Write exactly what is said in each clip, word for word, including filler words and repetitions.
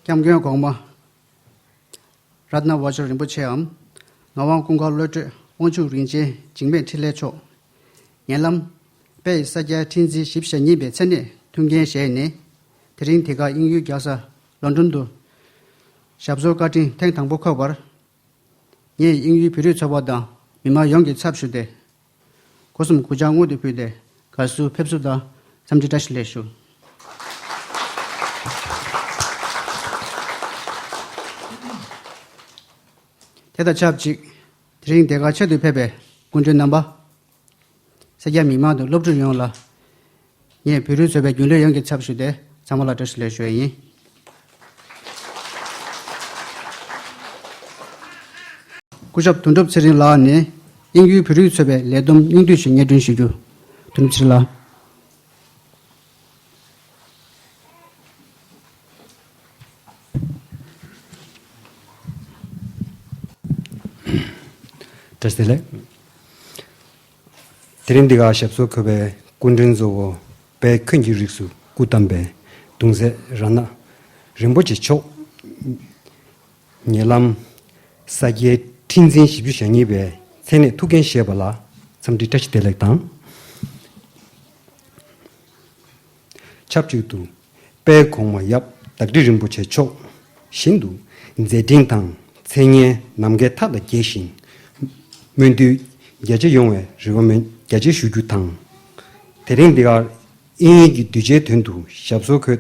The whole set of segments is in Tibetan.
སྐྱབས་མགོན་གོང་མ་རཏྣ་བ་ཇོ་རིན་པོ་ཆེའམ། ངག་དབང་ཀུན་དགའ་བློ་གྲོས་དབང་ཕྱུག་རིན་ཆེན་འཇིགས་མེད་འཕྲིན་ལས་མཆོག་ཉེ་ལམ་དཔལ་ས་སྐྱའི་ཁྲི་འཛིན་བཞི་བཅུ་ཞེ་གཉིས་པའི་མཚན་གནས་ཐུགས་འགན་བཞེས་ནས། དེ་རིང་འདི་ག་དབྱིན་ཡུལ་རྒྱལ་ས་ལོན་ཌོན་དུ་ཞབས་སོར་བཀའ་དྲིན་ཐེངས་དང་པོ་འཁོད་པར། ངས་དབྱིན་ཡུལ་བོད་རིགས་ཚོགས་པ་དང་མི་མང་ཡོངས་ཀྱི་ཚབ་ཞུས་ཏེ། སྒོ་གསུམ་གུས་ཕྱག་སྔོན་དུ་ཕུལ་ཏེ། དགའ་བསུ་ཕེབས་བསུ་དང་འཚམས་འདྲི་བཀྲ་ཤིས་བདེ་ལེགས་ཞུ། དེ་དང་ཆབས་ཅིག་དེ་རིང་འདི་གར་ཆེད་དུ་ཕེབས་པའི་སྐུ་མགྲོན་རྣམ་པ། སེར་སྐྱ་མི་མང་དང་སློབ་ཕྲུག་ཡོངས་ལ། ངས་བོད་རིགས་ཚོགས་པའི་རྒྱུན་ལས་ཡོངས་ཀྱི་ཚབ་ཞུས་ཏེ། ཚང་མ་ལ་བཀྲ་ཤིས་བདེ་ལེགས་ཞུ་ཡ་ཡིན། སྐུ་ཞབས་དོན་གྲུབ་ཚེ་རིང་ལགས་ནས་དབྱིན་ཡུལ་བོད་རིགས་ཚོགས་པའི་ལས་བསྡོམས་སྙིང་བསྡུས་ཤིག་སྙན་སྒྲོན་ཞུ་རྒྱུ། དོན་གྲུབ་ཚེ་རིང་ལགས། བཀྲ་ཤིས་བདེ་ལེགས། དེ་རིང་འདི་གར་ཞབས་སོར་འཁོད་པའི་སྐུ་མགྲོན་གཙོ་བོ་དཔལ་འཁོན་གྱི་རིགས་སུ་སྐུ་བལྟམས་པའི་གདུང་སྲས་རཏྣ་རིན་པོ་ཆེ་མཆོག་ཉེ་ལམ་ས་སྐྱའི་ཁྲི་འཛིན་བཞི་བཅུ་ཞེ་གཉིས་པའི་མཚན་གནས་ཐུགས་འགན་བཞེས་པ་ལ་འཚམས་འདྲི་བཀྲ་ཤིས་བདེ་ལེགས་དང་། ཆབས་ཅིག་ཏུ། དཔལ་གོང་མ་ཡབ་བདག་ཁྲི་རིན་པོ་ཆེ་མཆོག་བཞིན་དུ་མཛད་འཕྲིན་དང་མཚན་སྙན་ནམ་མཁའི་མཐའ་དང་འགྱེད་བཞིན་སྨོན་འདུན་རྒྱ་ཆེ་ཡོང་བའི་རེ་བ་མོས་རྒྱ་ཆེ་ཞུ་རྒྱུ་དང་། དེ་རིང་འདི་གར་དབྱིན་ཡིག་གི་གདུལ་བྱའི་དོན་དུ་ཞབས་སོར་འཁོད་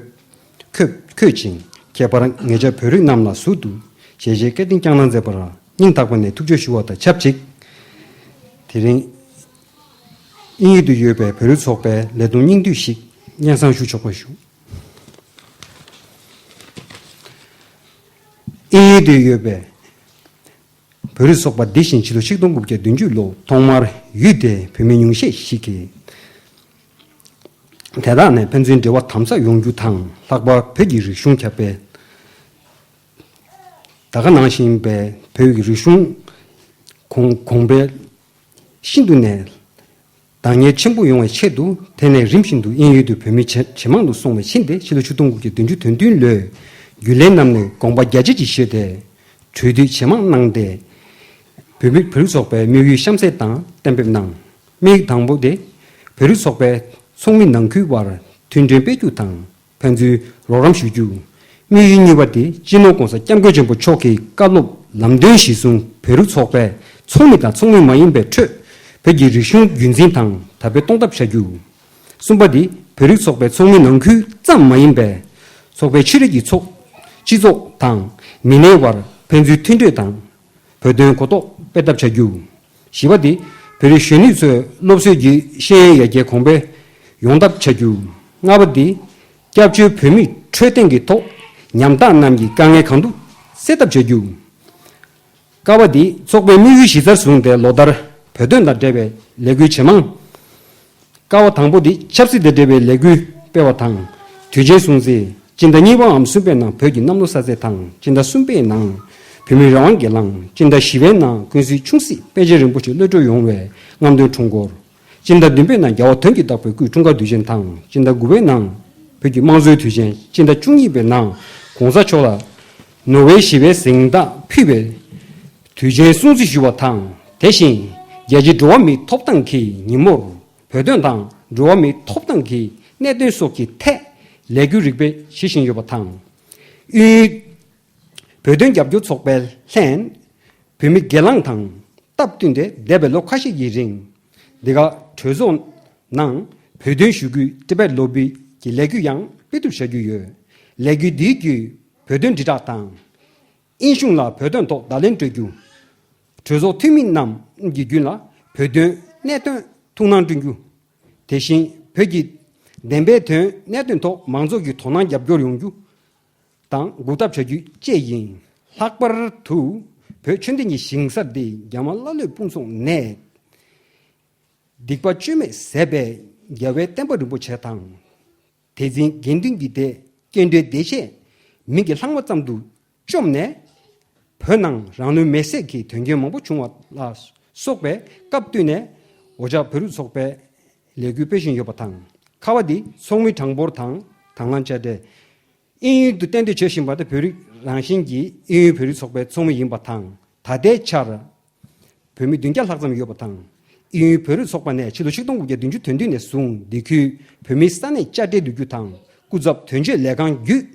འཁོད་འཁོད་ཅིང་། ཁྱད་པར་ངེད་ཅག་བོད་རིགས་རྣམས་ལ་ཟུར་དུ་ཞལ་བཞེས་བཀའ་དྲིན་བསྐྱངས་གནང་མཛད་པར་སྙིང་ཐག་པ་ནས་ཐུགས་རྗེ་ཞུ་བ་དང་ཆབས་ཅིག་དེ་རིང་དབྱིན་ཡུལ་དུ་ཡོད་པའི་བོད་རིགས་ཚོགས་པའི་ལས་བསྡོམས་སྙིང་བསྡུས་ཤིག་སྙན་སེང་ཞུ་ཆོག་པ་ཞུ། དབྱིན་ཡུལ་དུ་ཡོད་པའི་བོད་རིགས་ཚོགས་པ་འདི་བཞིན་ཕྱི་ལོ་ཆིག་སྟོང་དགུ་བརྒྱ་བདུན་ཅུ་ལོར་ཐོག་མར་ཡུལ་དེའི་བོད་མི་ཉུང་ཤས་ཤིག་གིས་དེ་དག་ནས་ཕན་ཚུན་འབྲེལ་བ་དམ་ཟབ་ཡོང་རྒྱུ་དང་། ལྷག་པར་བོད་ཀྱི་རིག་གཞུང་ཁྱབ་སྤེལ། ད་ག་ནང་བཞིན་པའི་བོད་ཀྱི་རིག་གཞུང་གོང་གོང་འཕེལ་ཤིན་ཏུ་ནས་དང་ཉེར་ཆེན་པོ་ཡོང་བའི་ཆེད་དུ། དེ་ནས་རིམ་བཞིན་དུ་དབྱིན་ཡུལ་དུ་བོད་མི་ཇེ་ཇེ་མང་དུ་སོང་བའི་ཕྱིན་ཏེ། ཕྱི་ལོ་ཆིག་སྟོང་དགུ་བརྒྱ་བདུན་ཅུ་དོན་བདུན་ལོའི་རྒྱུན་ལས་རྣམས་ནས་དགོངས་པ་རྒྱ་ཆེ་ཅིག་བཞེས་ཏེ། གྲོས་བསྡུར་ཇེ་མང་གནང་སྟེ། བོད་མི་བོད་རིགས་ཚོགས་པའི་དམིགས་ཡུལ་གཤམ་གསལ་དང་གཏན་འབེབས་གནང་། དམིགས་དང་པོ་དེ། བོད་རིགས་ཚོགས་པའི་ཚོགས་མི་ནང་ཁུལ་དབར་མཐུན་སྒྲིལ་སྤེལ་རྒྱུ་དང་། ཕན་ཚུན་རོགས་རམ་ཞུ་རྒྱུ། དམིགས་ཡུལ་གཉིས་པ་དེ། སྤྱི་ནོར་༸གོང་ས་༸སྐྱབས་མགོན་ཆེན་པོ་མཆོག་གི་བཀའ་སློབ་ལམ་སྟོན་གཞིར་བཟུང་། བོད་རིགས་ཚོགས་པའི་ཚོགས་མི་དང་ཚོགས་མི་མ་ཡིན་པའི་ཁྲོད། བོད་ཀྱི་རིག་གཞུང་རྒྱུན་འཛིན་དང་དར་སྤེལ་གཏོང་ཐབས་བྱ་རྒྱུ། གསུམ་པ་དེ། བོད་རིགས་ཚོགས་པའི་ཚོགས་མི་ནང་ཁུལ་ཙམ་མ་ཡིན་པའི། ཚོགས་པའི་ཕྱི་རོལ་གྱི་ཚོགས། སྤྱི་ཚོགས་དང་མི་སྣའི་དབར་ཕན་ཚུན་མཐུན་གྲོས་དང་། བོད་དོན་གོ་རྟོགས་སྤེལ་ཐབས་བྱ་རྒྱུ། བཞི་པ་དེ། བོད་རིགས་གཞོན་ནུ་ཚོའི་སློབ་གསོའི་རྒྱུད་ཤེས་ཡོན་ཡར་རྒྱས་གོང་འཕེལ་ཡོང་ཐབས་བྱ་རྒྱུ། ལྔ་པ་དེ། སྐྱབས་བཅོལ་བོད་མིའི་འཕྲོད་བསྟེན་གྱི་ཐོག་ཉམ་ཐག་རྣམས་ཀྱི་དཀའ་ངལ་གང་ཐུབ་སེལ་ཐབས་བྱ་རྒྱུ། ཀ་བ་འདི་ཚོགས་པའི་དམིགས་ཡུལ་གཞི་རྩར་བཟུང་སྟེ། ལོ་ལྟར་བོད་དོན་དང་འབྲེལ་བའི་ལས་འགུལ་ཇེ་མང་། ཀ་བ་དང་པོ་འདི་ཆབ་སྲིད་དང་འབྲེལ་བའི་ལས་འགུལ་སྤེལ་བ་དང་། དུས་ཆེན་སྲུང་བརྩི། སྤྱི་ཟླ་གཉིས་པའམ་གསུམ་པའི་ནང་བོད་ཀྱི་གནམ་ལོ་གསར་ཚེས་དང་། སྤྱི་ཟླ་གསུམ་པའི་ནང་བོད་མིའི་རང་དབང་སྒེར་ལངས། སྤྱི་ཟླ་བཞི་པའི་ནང་ཀུན་གཟིགས་ཆུང་སྲིད་པཎ་ཆེན་རིན་པོ་ཆེ་གློད་གྲོལ་ཡོང་བའི་རྔམ་སྟོན་འཁྲུངས་སྐོར། སྤྱི་ཟླ་བདུན་པའི་ནང་རྒྱལ་བ་དོན་གྱི་བདག་པོའི་སྐུའི་འཁྲུངས་སྐར་དུས་ཆེན་དང་། སྤྱི་ཟླ་དགུ་པའི་ནང་བོད་ཀྱི་དམངས་གཙོའི་དུས་ཆེན། སྤྱི་ཟླ་བཅུ་གཉིས་པའི་ནང་གོང་ས་མཆོག་ལ་ནོ་བེལ་ཞི་བའི་གཟེངས་རྟགས་ཕུལ་བའི་དུས་ཆེན་སྲུང་བརྩི་ཞུ་བ་དང་། དེ་བཞིན་རྒྱལ་སྤྱིའི་འགྲོ་བ་མིའི་ཐོབ་ཐང་གི་ཉིན་མོར་བོད་དོན་དང་འགྲོ་བ་མིའི་ཐོབ་ཐང་གི་གནད་དོན་སོགས་ཀྱི་ཐད་ལས་འགུལ་རིགས་སྤེལ་བྱེད་བཞིན་ཡོད་པ་དང་། དབྱིན་ཡུལ་བོད་དོན་རྒྱབ་སྐྱོར་ཚོགས་པའི་ལྷན་བོད་མི་སྒེར་ལངས་དང་སྟབས་བསྟུན་ཏེ། འདས་པའི་ལོ་ཁ་ཤས་ཀྱི་རིང་འདི་ག་གྲོས་ཚོགས་ནང་བོད་དོན་ཞུ་སྐུལ་Tibet Lobby གྱི་ལས་འགུལ་ཡང་སྤེལ་གཏུག་བྱ་རྒྱུ་ཡོད། ལས་འགུལ་འདིའི་བརྒྱུད་བོད་དོན་དྲིལ་བསྒྲགས་དང་། དབྱིན་གཞུང་ལ་བོད་དོན་ཐོག་བརྡ་ལན་སྤྲོད་རྒྱུ། གྲོས་ཚོགས་འཐུས་མི་རྣམས་ཀྱི་བརྒྱུད་ལ་བོད་དོན་གནད་དོན་ཐུགས་སྣང་བསྐྲུན་རྒྱུ། དེ་བཞིན་བོད་ཀྱི་བདེན་པའི་དོན་གནད་དོན་ཐོག་མང་ཚོགས་ཀྱི་དོ་སྣང་རྒྱབ་སྐྱོར་ཡོང་རྒྱུ་དང་སྒུག་ཐབས་བྱ་རྒྱུ་བཅས་ཡིན། ལྷག་པར་དུ་བོད་ཆོས་ལྡན་གྱི་ཞིང་ས་འདི་རྒྱ་དམར་ཀླ་ཀློའི་དཔུང་ཚོགས་ནས་སྡིག་པ་བཅོས་མས་ཟད་པའི་རྒྱལ་བའི་བསྟན་པ་རིན་པོ་ཆེ་དང་། དེ་འཛིན་དགེ་འདུན་གྱི་སྡེ། སྐྱེ་འགྲོའི་བདེ་གཤེགས་མིང་གི་ལྷག་མ་ཙམ་དུ་བཅོམ་ནས། བོད་ནང་རང་ལུས་མེར་སྲེག་གི་དོན་རྐྱེན་མང་པོ་བྱུང་བ་ལ་སོགས་པའི་སྐབས་བསྟུན་ནས་འོ་ཅག་བོད་རིགས་ཚོགས་པའི་ལས་འགུལ་སྤེལ་བཞིན་ཡོད་པ་དང་། ཁ་བ་འདི་ཚོགས་མི་གྲངས་འབོར་དང་དང་བླངས་དཔྱ་ཁྲལ། དབྱིན་ཡུལ་དུ་གཏན་སྡོད་བྱེད་བཞིན་པ་དེ་བོད་རིགས་རང་བཞིན་གྱིས་དབྱིན་ཡུལ་བོད་རིགས་ཚོགས་པའི་ཚོགས་མི་ཡིན་པ་དང་། ད་ལྟའི་ཆར་བོད་མི་བདུན་བརྒྱ་ལྷག་ཙམ་ཡོད་པ་དང་། དབྱིན་ཡུལ་བོད་རིགས་ཚོགས་པ་ནས་ཕྱི་ལོ་ཆིག་སྟོང་དགུ་བརྒྱ་བདུན་ཅུ་དོན་བདུན་ནས་བཟུང་སྡེ་ཁུལ་བོད་མིའི་ས་གནས་དཔྱ་ཁྲལ་བསྡུ་རྒྱུ་དང་། སྐུ་ཚབ་དོན་གཅོད་ལས་ཁང་བརྒྱུད་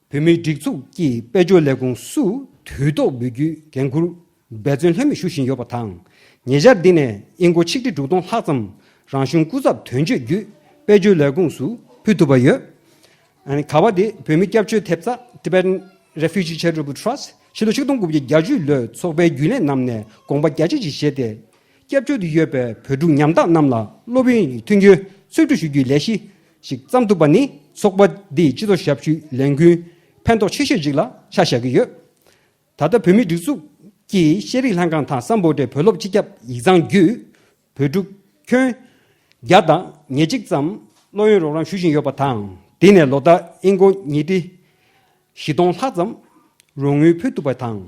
བོད་མིའི་སྒྲིག་འཛུགས་ཀྱི་དཔལ་འབྱོར་ལས་ཁུངས་སུ་དུས་ཐོག་འབུལ་རྒྱུའི་འགན་འཁུར་འབད་བརྩོན་ལྷོད་མེད་ཞུ་བཞིན་ཡོད་པ་དང་། ཉེ་ཆར་འདི་ནས་དབྱིན་སྒོར་ཆིག་ཁྲི་དྲུག་སྟོང་ལྷག་ཙམ་རང་གཞུང་སྐུ་ཚབ་དོན་གཅོད་བརྒྱུད་དཔལ་འབྱོར་ལས་ཁུངས་སུ་ཕུལ་ཐུབ་པ་ཡོད། ཨ་ནི་ག་བ་དེ་བོད་མི་སྐྱབས་བཅོལ་ཐེབས་རྩ་Tibetan Refugee Charitable Trust ཕྱི་ལོ་ཆིག་སྟོང་དགུ་བརྒྱ་བརྒྱད་ཅུ་ལོའི་ཚོགས་པའི་རྒྱུན་ལས་རྣམས་ནས་དགོངས་པ་རྒྱ་ཆེ་ཞིག་བཞེས་ཏེ། སྐྱབས་བཅོལ་དུ་ཡོད་པའི་བོད་ཕྲུག་ཉམ་ཐག་རྣམས་ལ་སློབ་ཡོན་གྱི་མཐུན་འགྱུར་འཚོལ་སྒྲུབ་ཞུ་རྒྱུའི་ལས་གཞི་ཞིག་བརྩམས་ཐུབ་པ་ནི་ཚོགས་པ་འདིའི་སྤྱི་ཚོགས་ཞབས་ཞུའི་ལས་འགུལ་ཕན་ཐོགས་ཆེ་ཤོས་ཅིག་ལ་ཆ་བཞག་གི་ཡོད། ད་ལྟ་བོད་མིའི་སྒྲིག་འཛུགས་ཀྱི་ཤེས་རིག་ལྷན་ཁང་དང་སམ་བྷོ་ཊའི་བོད་སློབ་སྤྱི་ཁྱབ་ཡིག་ཚང་བརྒྱུད་བོད་ཕྲུག་ཁྱོན་བརྒྱ་དང་ཉེར་གཅིག་ཙམ་སློབ་ཡོན་རོགས་རམ་ཞུ་བཞིན་ཡོད་པ་དང་། དེ་ནས་ལོ་ལྟར་དབྱིན་སྒོར་ཉིས་ཁྲི་བཞི་སྟོང་ལྷག་ཙམ་རོགས་དངུལ་ཕུལ་ཐུབ་པ་དང་།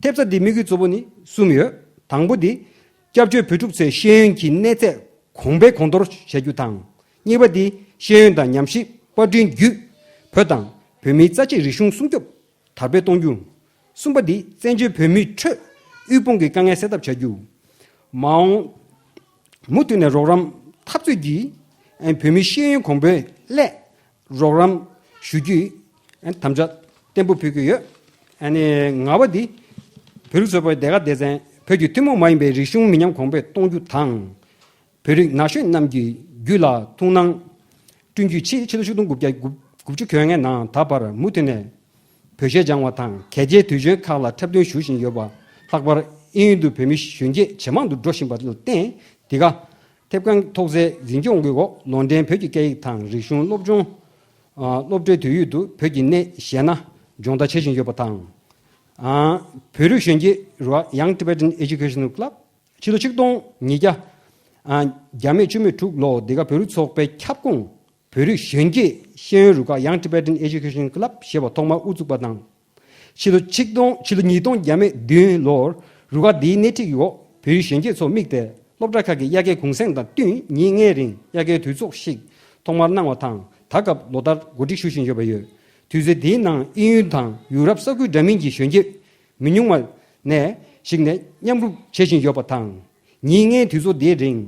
ཐེབས་རྩ་འདིའི་དམིགས་ཡུལ་གཙོ་བོ་ནི་གསུམ་ཡོད། དང་པོ་དེ་སྐྱབས་བཅོལ་བོད་ཕྲུག་ཚོའི་ཤེས་ཡོན་གྱི་གནས་ཚད་གོང་འཕེལ་གོང་མཐོར་བྱ་རྒྱུ་དང་། གཉིས་པ་དེ་ཤེས་ཡོན་དང་ཉམས་ཞིབ་པར་སྐྲུན་བརྒྱུད་བོད་དང་བོད་མིའི་རྩ་ཆེའི་རིག་གཞུང་སྲུང་སྐྱོབ་དར་སྤེལ་གཏོང་རྒྱུ། གསུམ་པ་དེ་བཙན་བྱོལ་བོད་མིའི་ཁྲོད་དབུལ་ཕོངས་ཀྱི་དཀའ་ངལ་སེལ་ཐབས་བྱ་རྒྱུ། མ་འོངས་མུ་མཐུད་ནས་རོགས་རམ་འཐབ་རྩོད་ཀྱིས་བོད་མིའི་ཤེས་ཡོན་གོང་འཕེལ་སླད་རོགས་རམ་ཞུ་རྒྱུའི་དམ་བཅའ་བརྟན་པོ་ཕུལ་གྱི་ཡོད། ཨ་ནི་ལྔ་པ་འདི་བོད་རིགས་ཚོགས་པའི་སྡེ་ཁག་སྡེ་ཚན་བོད་ཀྱི་ཐུན་མོང་མ་ཡིན་པའི་རིག་གཞུང་མི་ཉམས་གོང་འཕེལ་གཏོང་རྒྱུ་དང་། བོད་རིགས་ན་གཞོན་རྣམས་ཀྱི་རྒྱུད་ལ་ཐུགས་སྣང་བསྐྲུན་རྒྱུའི་ཆེད་ཕྱི་ལོ་ཆིག་སྟོང་དགུ་བརྒྱ་དགུ་བཅུ་གོ་ལྔའི་ནང་ད་བར་མུ་མཐུད་ནས་བོད་གཞས་སྦྱང་བ་དང་གལ་ཆེའི་དུས་ཆེན་ཁག་ལ་འཁྲབ་སྟོན་ཞུ་བཞིན་ཡོད་པ། ལྷག་པར་དབྱིན་ཡུལ་དུ་བོད་མི་གཞོན་སྐྱེས་ཇེ་མང་དུ་འགྲོ་བཞིན་པ་ལ་བརྟེན། འདི་ག་ཐེབས་རྐང་ཐོག་སའི་འཛིན་སྐྱོང་གི་འོག་ལོ་འབྲེལ་བོད་ཀྱི་སྐད་ཡིག་དང་རིག་གཞུང་སློབ་སྦྱོང་། ཨ། སློབ་གྲྭའི་དུས་ཡུན་དུ་བོད་ཀྱི་གནས་གཞན་ན་སྦྱོང་བརྡར་བྱེད་བཞིན་ཡོད་པ་དང་། ཨ། བོད་རིགས་གཞོན་སྐྱེས་རུ་ཁག་Young Tibetan Educational Club ཕྱི་ལོ་ཆིག་སྟོང་ཉིས་བརྒྱ་བརྒྱ་མེད་བཅུ་མེད་དྲུག་ལོ། འདི་ག་བོད་རིགས་ཚོགས་པའི་ཁྱབ་ཁོངས་བོད་རིགས་གཞོན་སྐྱེས་ཤེས་ཡོན་རུ་ཁག་Young Tibetan Education Club ཞེས་པ་ཐོག་མར་དབུ་བཙུགས་པ་དང་། ཕྱི་ལོ་ཆིག་སྟོང་ཕྱི་ལོ་ཉིས་སྟོང་བརྒྱ་མེད་བདུན་ལོར་རུ་ཁག་འདིའི་སྣེ་ཁྲིད་ཀྱི་འོག་བོད་རིགས་གཞོན་སྐྱེས་ཚོ་དམིགས་ཏེ་སློབ་གྲྭ་ཁག་གི་དབྱར་ཁའི་གུང་སེང་དང་བསྟུན་ཉིན་ལྔའི་རིང་དབྱར་ཁའི་དུས་ཚོགས་ཤིག་ཐོག་མར་གནང་བ་དང་། ད་སྐབས་ལོ་ལྟར་གོ་སྒྲིག་ཞུ་བཞིན་ཡོད་པ་ཡོད། དུས་ཚོད་འདིའི་ནང་དབྱིན་ཡུལ་དང་ཡུ་རོབ་ས་ཁུལ་འདྲ་མིན་གྱི་གཞོན་སྐྱེས་མི་ཉུང་བ་ནས་ཞིག་ནས་མཉམ་རུབ་བྱེད་བཞིན་ཡོད་པ་དང་། ཉིན་ལྔའི་དུས་ཚོད་འདིའི་རིང་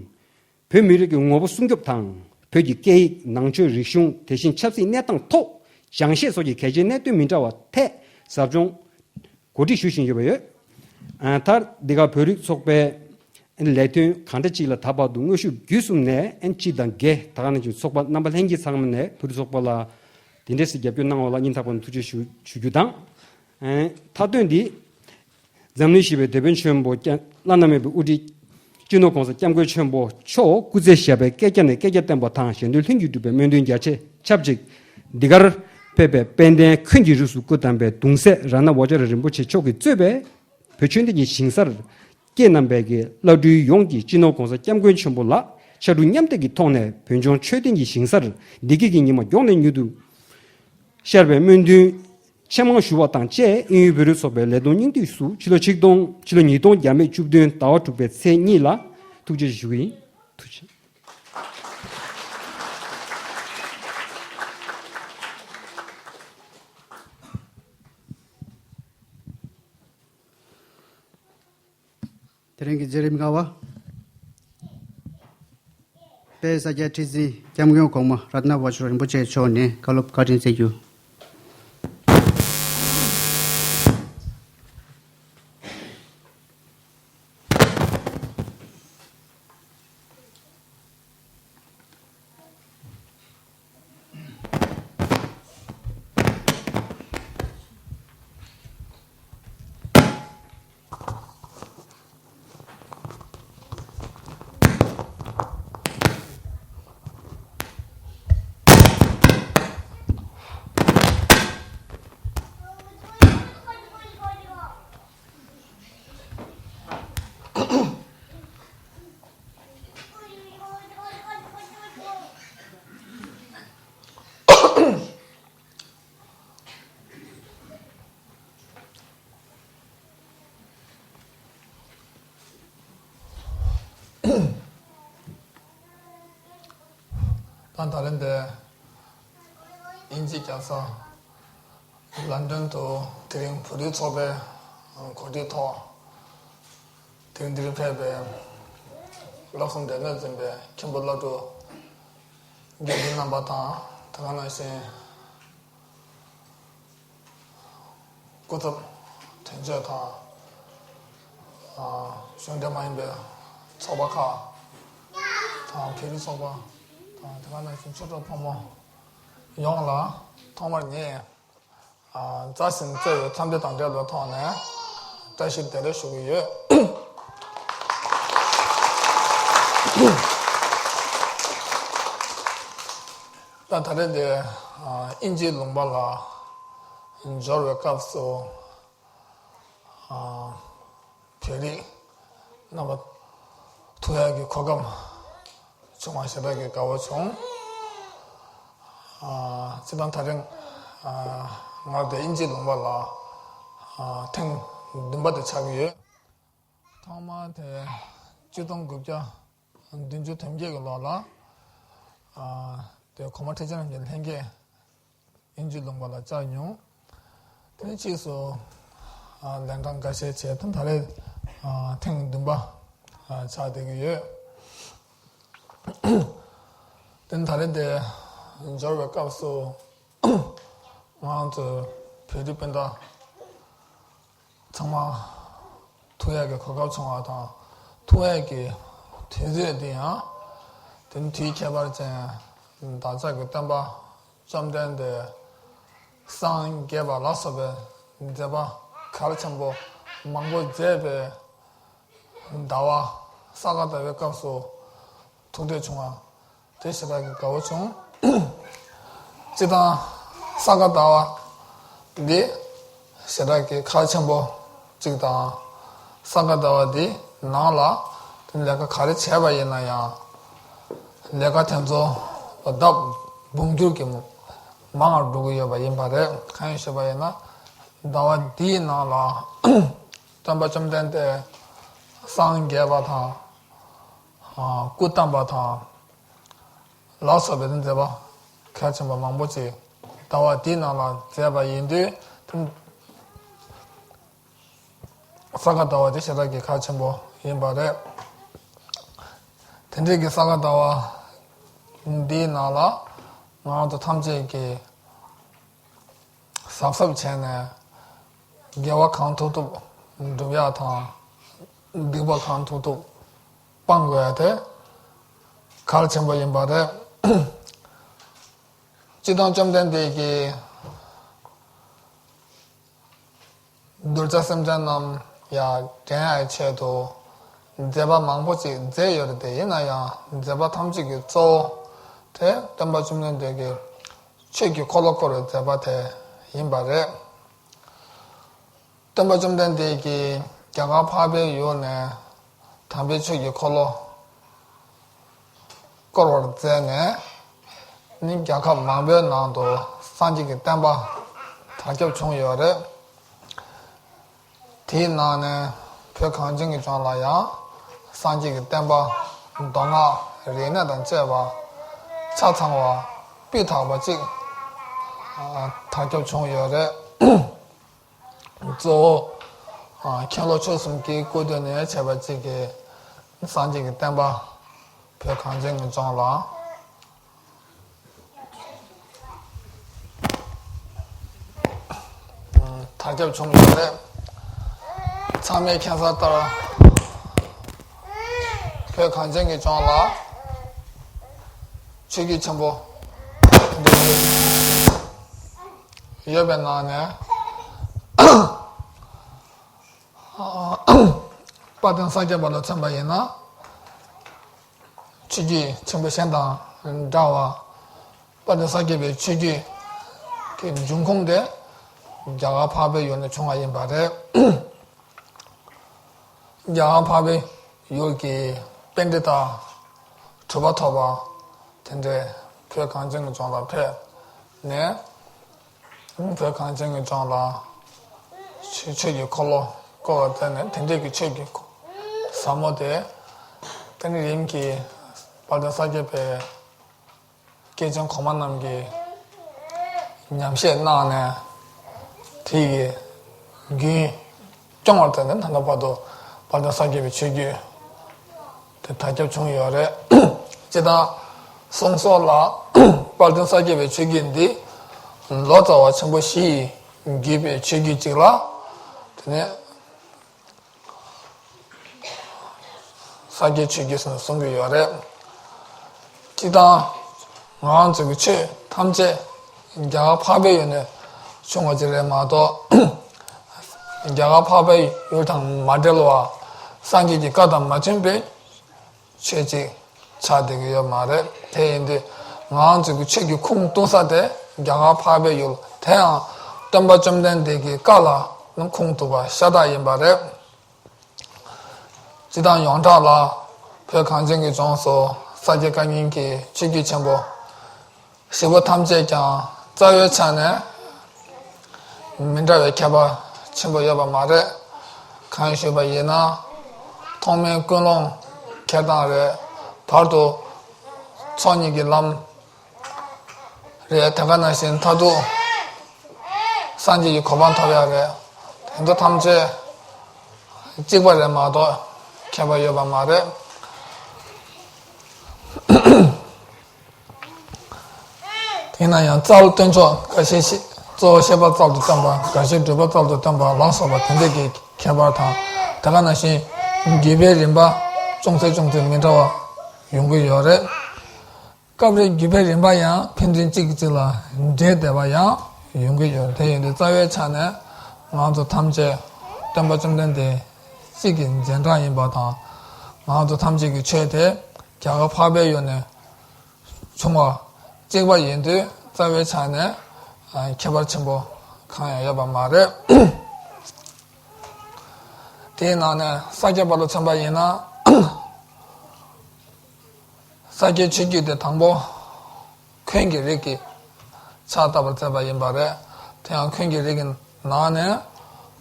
བོད་མི་རིགས་ཀྱི་ངོ་བོ་སྲུང་སྐྱོབ་དང་། བོད་ཀྱི་སྐད་ཡིག་ནང་ཆོས་རིག་གཞུང་དེ་བཞིན་ཆབ་སྲིད་གནས་སྟངས་ཐོག་སྦྱང་བཤད་སོགས་ཀྱི་གལ་ཆེའི་གནད་དོན་མི་འདྲ་བ་ཐད་ཟབ་སྦྱོང་གོ་སྒྲིག་ཞུ་བཞིན་ཡོད་པ་ཡོད། ཨ། མཐར་འདི་ག་བོད་རིགས་ཚོགས་པའི་ལས་དོན་གང་འདྲ་ཅིག་ལ་ད་བར་དུ་དངོས་ཤུགས་བརྒྱུད་གསུམ་ནས་ཨན་སྤྱི་དང་སྒེར་ད་ག་ནང་བཞིན་ཚོགས་པ་རྣམ་པ་ལྷན་རྒྱས་ཚང་མ་ནས་བོད་རིགས་ཚོགས་པ་ལ་དེ་འདྲས་སེ་རྒྱབ་སྐྱོར་གནང་བ་ལ་སྙིང་ཐག་པ་ནས་ཐུགས་རྗེ་ཞུ་ཞུ་རྒྱུ་དང་། ཨ། མཐའ་དོན་འདི་འཛམ་གླིང་ཞི་བའི་དེད་དཔོན་ཆེན་པོ་བླ་ན་མེད་པའི་དབུ་ཁྲིད་སྤྱི་ནོར་༸གོང་ས་༸སྐྱབས་མགོན་ཆེན་པོ་མཆོག་སྐུ་ཚེ་ཞབས་པད་བསྐལ་བརྒྱ་ནས་བསྐལ་བརྒྱར་བརྟན་པ་དང་། གཞན་དོན་ལྷུན་གྱིས་གྲུབ་པའི་སྨོན་འདུན་རྒྱ་ཆེ་ཆབས་ཅིག་འདི་གར་ཕེབས་པའི་དཔལ་ལྡན་འཁོན་གྱི་རིགས་སུ་སྐུ་བལྟམས་པའི་གདུང་སྲས་རཏྣ་བཛྲ་རིན་པོ་ཆེ་མཆོག་གིས་གཙོས་པའི་བོད་ཆོས་ལྡན་གྱི་ཞིང་སར་སྐྱེས་རྣམ་པའི་གི་བླ་སྤྲུལ་ཡོངས་ཀྱིས་སྤྱི་ནོར་༸གོང་ས་༸སྐྱབས་མགོན་ཆེན་པོ་ལ་ཕྱར་གྲུ་མཉམ་འདེགས་ཀྱི་ཐོག་ནས་བོད་ལྗོངས་ཆོས་ལྡན་གྱི་ཞིང་སར་བདེ་སྐྱིད་ཀྱི་ཉི་མ་མགྱོགས་ནས་མྱུར་དུ་ཤར་བའི་སྨོན་འདུན་ཆེས་མང་ཞུ་བ་དང་བཅས། དབྱིན་ཡུལ་བོད་རིགས་ཚོགས་པའི་ལས་དོན་སྙིང་བསྡུས་སུ་ཕྱི་ལོ་ཆིག་སྟོང་ཕྱི་ལོ་ཉིས་སྟོང་བརྒྱ་མེད་བཅུ་བདུན་ཟླ་བ་དྲུག་པའི་ཚེས་གཉིས་ལ་ཐུགས་རྗེ་ཆེ་ཞུ་གི་ཡིན། ཐུགས་རྗེ་ཆེ། དེ་རིང་གི་མཛད་རིམ་ལྔ་པ། དཔལ་ས་སྐྱ་ཁྲི་འཛིན་༸སྐྱབས་མགོན་གོང་མ་རཏྣ་བཛྲ་རིན་པོ་ཆེ་མཆོག་ནས་བཀའ་སློབ་བཀའ་དྲིན་སྩལ་རྒྱུ། ད་ད་ལན་དེ་དབྱིན་ཇི་རྒྱལ་ས་ ལན་ཌོན་དུ་དེ་རིང་བོད་རིགས་ཚོགས་པའི་གོ་སྒྲིག་ཐོག་དེ་རིང་འདིར་ཕེབས་པའི་བསླབ་གསུམ་སྡེ་སྣོད་འཛིན་པའི་མཁན་པོ་བླ་སྤྲུལ་དགེ་འདུན་རྣམ་པ་དང་། དེ་ག་ནང་བཞིན་སྐུ་ཚབ་དོན་གཅོད་དང་། གཞུང་འབྲེལ་མ་ཡིན་པའི་ཚོགས་པ་ཁག་དང་། བོད་རིགས་ཚོགས་པ་དང་། དེ་ག་ནང་བཞིན་ཆོས་གྲོགས་ཕོ་མོ་ཡོངས་ལ་ཐོག་མར་ངས་ཨ། མཛའ་ཞིང་བརྩེ་བའི་འཚམས་འདྲི་དང་འབྲེལ་བའི་ཐོག་ནས་བཀྲ་ཤིས་བདེ་ལེགས་ཞུ་གི་ཡོད། ད་ད་རེས་འདི་ཨ། དབྱིན་ཇིའི་ལུང་པ་ལ་འབྱོར་བའི་སྐབས་སུ། ཨ། བོད་རིགས་རྣམ་པ་ཐུག་ཡག་གི་གོ་སྐབས་བྱུང་བ་ཞེ་དྲག་གི་དགའ་བོ་བྱུང་། ཨ། སྤྱིར་བཏང་ད་རིང་ཨ། ང་དེ་དབྱིན་ཇིའི་ལུང་པ་ལ་ཨ། ཐེངས་བདུན་པ་དེ་ཆགས་ཀྱི་ཡོད། ཐོག་མ་དེ་ཆིག་སྟོང་དགུ་བརྒྱ་བདུན་ཅུ་དོན་བརྒྱད་ཀྱི་ལོ་ལ་ཨ། དེ་གོང་མ་ཁྲི་ཆེན་རྣམ་རྒྱལ་ལྷན་རྒྱས་དབྱིན་ཇི་ལུང་པ་ལ་བཅར་མྱོང་། དེ་ནས་ཕྱིས་སུ་ཨ། ལན་གྲངས་འགའ་ཤས་བྱས། ད་ད་རེས་ཨ། ཐེངས་བདུན་པ་ཨ། ཆགས་བསྡད་ཀྱི་ཡོད། དེ་ནས་ད་རེས་དེ་འབྱོར་བའི་སྐབས་སུ་ང་ཚོ་བོད་རིགས་སྤུན་ཟླ་ཚང་མ་ཐུག་ཡག་གི་གོ་སྐབས་བྱུང་བ་དང་། ཐུག་ཡག་གི་དུས་ཚོད་འདི་ཡང་དེ་ནི་དུས་ཁྱད་པར་ཅན། བདག་ཅག་གི་སྟོན་པ་བཅོམ་ལྡན་འདས་སངས་རྒྱས་པ་ལ་སོགས་པའི་མཛད་པ་གལ་ཆེན་པོ་མང་པོ་མཛད་པའི་ཟླ་བ་ས་ག་ཟླ་བའི་སྐབས་སུ་ཐུག་འཕྲད་བྱུང་བ་དེ་ཞེ་དྲག་གི་དགའ་བོ་བྱུང་། སྤྱིར་བཏང་ས་ག་ཟླ་བ་འདི་ཞེ་དྲག་གི་ཁག་ཆེན་པོ་གཅིག་དང་། ས་ག་ཟླ་བ་འདི་ནང་ལ་དེ་ལས་ཀ་ག་རེ་བྱས་པ་ཡིན་ན་ཡང་། ལས་ཀ་དེ་ཚོ་ལྡབ་འབུམ་འགྱུར་གྱིས་མང་བར་འགྲོ་གི་ཡོད་པ་ཡིན་པ་རེད། གང་ཡིན་ཞུས་པ་ཡིན་ན། ཟླ་བ་འདིའི་ནང་ལ་སྟོན་པ་བཅོམ་ལྡན་འདས་སངས་རྒྱས་པ་དང་། ཨ། སྐུ་བལྟམས་པ་དང་ལ་སོགས་པའི་མཛད་པ་གལ་ཆེན་པོ་མང་པོ་ཅིག་ཟླ་བ་འདིའི་ནང་ལ་མཛད་པ་ཡིན་དུས། ས་ག་ཟླ་བ་དེ་ཞེ་དྲག་གི་ཁག་ཆེན་པོ་ཡིན་པ་རེད། དེ་འདྲའི་གི་ས་ག་ཟླ་བ་འདིའི་ནང་ལ་ང་རང་ཚོ་ཐམས་ཅད་ཀྱིས་གཟབ་གཟབ་བྱས་ནས་དགེ་བ་གང་ཐུབ་ཐུབ་སྒྲུབ་ཡག་དང་། སྡིག་པ་གང་ཐུབ་ཐུབ་སྤང་དགོས་ཡ་དེ་གལ་ཆེན་པོ་ཡིན་པ་རེད། སྤྱིར་བཏང་བཅོམ་ལྡན་འདས་ཀྱིས་གདུལ་བྱ་སེམས་ཅན་རྣམས་ཡར་འདྲེན་ཡག་ཆེད་དུ་མཛད་པ་མང་པོ་ཅིག་མཛད་ཡོད་རེད་དེ། ཡིན་ན་ཡང་མཛད་པ་ཐམས་ཅད་ཀྱི་གཙོ་བོ་དེ་སྟོན་པ་བཅོམ་ལྡན་འདས་ཀྱིས་ཆོས་ཀྱི་འཁོར་ལོ་བསྐོར་བའི་མཛད་པ་དེ་ཡིན་པ་རེད། སྟོན་པ་བཅོམ་ལྡན་འདས་ཀྱིས་རྒྱ་གར་འཕགས་པའི་ཡུལ་ནས་དམ་པའི་ཆོས་ཀྱི་འཁོར་ལོ་བསྐོར་བར་མཛད་ནས་ནི། རྒྱལ་ཁབ་མང་པོའི་ནང་དུ་སངས་རྒྱས་ཀྱི་བསྟན་པ་དར་ཁྱབ་བྱུང་ཡོད་རེད། དེའི་ནང་ནས་བོད་གངས་ཅན་གྱི་ལྗོངས་ལ་ཡང་སངས་རྒྱས་ཀྱི་བསྟན་པ་མདོ་སྔགས་རིག་གནས་དང་བཅས་པ་ཆ་ཚང་བ་སྤུས་དག་པ་ཅིག་ཨ། དར་ཁྱབ་བྱུང་ཡོད་རེད། གཙོ་བོ་ཨ། མཁན་སློབ་ཆོས་གསུམ་གྱི་སྐུ་དྲིན་ནས་བྱས་པ་ཅིག་གིས་སངས་རྒྱས་ཀྱི་བསྟན་པ་བོད་གངས་ཅན་གྱི་ལྗོངས་ལ་དར་ཁྱབ་བྱུང་ཡོད་རེད། ཚང་མས་མཁྱེན་གསལ་ལྟར་བོད་གངས་ཅན་གྱི་ལྗོངས་ལ་ཆོས་བརྒྱུད་ཆེན་པོ་ཡོད་པའི་ནང་ནས། དཔལ་ལྡན་ས་སྐྱ་པ་ལ་མཚོན་པ་ཡིན་ན། ཆོས་བརྒྱུད་ཆེན་པོ་གཞན་དང་འདྲ་བར། དཔལ་ལྡན་ས་སྐྱ་པའི་ཆོས་བརྒྱུད་ཀྱི་འབྱུང་ཁུངས་དེ་རྒྱ་གར་འཕགས་པའི་ཡུལ་ནས་བྱུང་བ་ཡིན་པ་རེད། རྒྱ་གར་འཕགས་པའི་ཡུལ་གྱི་པཎྜི་ཏ་གྲུབ་པ་ཐོབ་པ་དེ་འདྲས་བོད་གངས་ཅན་གྱི་ལྗོངས་ལ་ཕེབས་ནས། བོད་གངས་ཅན་གྱི་ལྗོངས་ལ་ཆོས་ཆོས་ཀྱི་འཁོར་ལོ་བསྐོར་བ་མཛད་ནས། དེ་འདྲས་ཀྱི་ཆོས་ཀྱི་ཟབ་མོ་དེ་དེ་ནི་རིམ་གྱིས་དཔལ་ལྡན་ས་སྐྱ་པའི་སྐྱེས་ཆེན་གོང་མ་རྣམས་ཀྱིས་ཉམས་བཞེས་གནང་ནས། དེ་ཡི་རྒྱུན་སྐྱོང་བར་བྱས་ནས་ད་ལྟ་བར་དུ་དཔལ་ལྡན་ས་སྐྱ་པའི་ཆོས་བརྒྱུད་དེ་དར་ཁྱབ་བྱུང་ཡོད་རེད། སྤྱིར་བཏང་གསུང་སྲོལ་ལ་དཔལ་ལྡན་ས་སྐྱ་པའི་ཆོས་བརྒྱུད་འདི་ལོ་ཙཱ་བ་ཆེན་པོ་བཞི་ཡིས་བརྒྱུད་པའི་ཆོས་བརྒྱུད་ཅིག་ལ། དེ་ནས་ས་སྐྱའི་ཆོས་བརྒྱུད་ཟེར་ནས་གསུང་གི་ཡོད་རེད། སྤྱིར་བཏང་ང་རང་ཚོ་གི་ཆོས་ཐམས་ཅད་རྒྱ་གར་འཕགས་པའི་ཡུལ་ནས་བྱུང་བ་ཅིག་རེད་མ་གཏོགས། རྒྱ་གར་འཕགས་པའི་ཡུལ་དང་མ་འབྲེལ་བ། སངས་རྒྱས་ཀྱི་བཀའ་དང་མ་མཐུན་པའི་ཆོས་ཅིག་ཆགས་བསྡད་ཀྱི་ཡོད་མ་རེད། དེ་ཡིན་དུས་ང་རང་ཚོ་གི་ཆོས་ཀྱི་ཁུངས་གཏུགས་ས་དེ་རྒྱ་གར་འཕགས་པའི་ཡུལ། དེ་ཡང་སྟོན་པ་བཅོམ་ལྡན་འདས་ཀྱི་བཀའ་ལ་ཁུངས་གཏུགས་པ་ཤ་སྟག་ཡིན་པ་རེད། སྤྱིར་བཏང་ཡོངས་གྲགས་ལ་བོད་གངས་ཅན་གྱི་ལྗོངས་སུ་ས་སྐྱ་བཀའ་རྙིང་གི་ཆོས་བརྒྱུད་ཆེན་པོ་བཞི་པོ་ཐམས་ཅད་ཀྱང་རྩ་བའི་ཆ་ནས་མི་འདྲ་བའི་ཁྱད་པར་ཆེན་པོ་ཡོད་པ་མ་རེད། གང་ཞུས་པ་ཡིན་ན། ཐོག་མའི་ཀུན་སློང་འཁྱེར་སྟངས་རེད། བར་དུ་ཚོགས་གཉིས་ཀྱི་ལམ་རེད། དེ་ག་ནང་བཞིན་མཐར་ཐུག་སངས་རྒྱས་ཀྱི་གོ་འཕང་ཐོབ་ཡག་རེད། དེ་ཚོ་ཐམས་ཅད་གཅིག་པ་རེད་མ་གཏོགས་ཁྱད་པར་ཡོད་པ་མ་རེད། དེས་ན་ཡང་རྩ་བ་སྟོན་ཕྱོགས་འགའ་ཤས་ཤིག་གཙོ་བོ་བཤད་པ་རྩལ་དུ་སྟོན་པ། འགའ་ཤས་སྒྲུབ་པ་རྩལ་དུ་སྟོན་པ་ལ་སོགས་པ་དེ་འདྲ་གི་ཁྱད་པར་དང་། དེ་ག་ནང་བཞིན་བརྒྱུད་པའི་རིམ་པ་ཅུང་ཟད་ཅུང་ཟད་མི་འདྲ་བ་ཡོང་གི་ཡོད་རེད། སྐབས་རེ་བརྒྱུད་པའི་རིམ་པ་ཡང་ཕན་ཚུན་གཅིག་གིས་གཅིག་ལ་འབྲེལ་བསྡད་པ་ཡང་ཡོང་གི་ཡོད་རེད། དེ་ཡིན་དུས་རྩ་བའི་ཆ་ནས་ང་ཚོ་ཐམས་ཅད་སྟོན་པ་བཅོམ་ལྡན་འདས་གཅིག་གི་རྗེས་འབྲང་ཡིན་པ་དང་། ང་ཚོ་ཐམས་ཅད་ཀྱི་ཆོས་དེ་རྒྱ་གར་འཕགས་པའི་ཡུལ་ནས་བྱུང་བ་གཅིག་པ་ཡིན་དུས་རྩ་བའི་ཆ་ནས་ཨ་ཁྱད་པར་ཆེན་པོ་གང་ཡང་ཡོད་པ་མ་རེད། དེའི་ནང་ནས་ས་སྐྱ་པ་ལ་མཚོན་པ་ཡིན་ན། ས་སྐྱའི་ཆོས་བརྒྱུད་དེ་དང་པོ་འཁོན་གྱི་རིགས་ཀྱི་ཕྱག་བཏབ་པར་མཛད་པ་ཡིན་པ་རེད། དེ་ཡང་འཁོན་གྱི་རིགས་ཀྱི་ནང་ནས་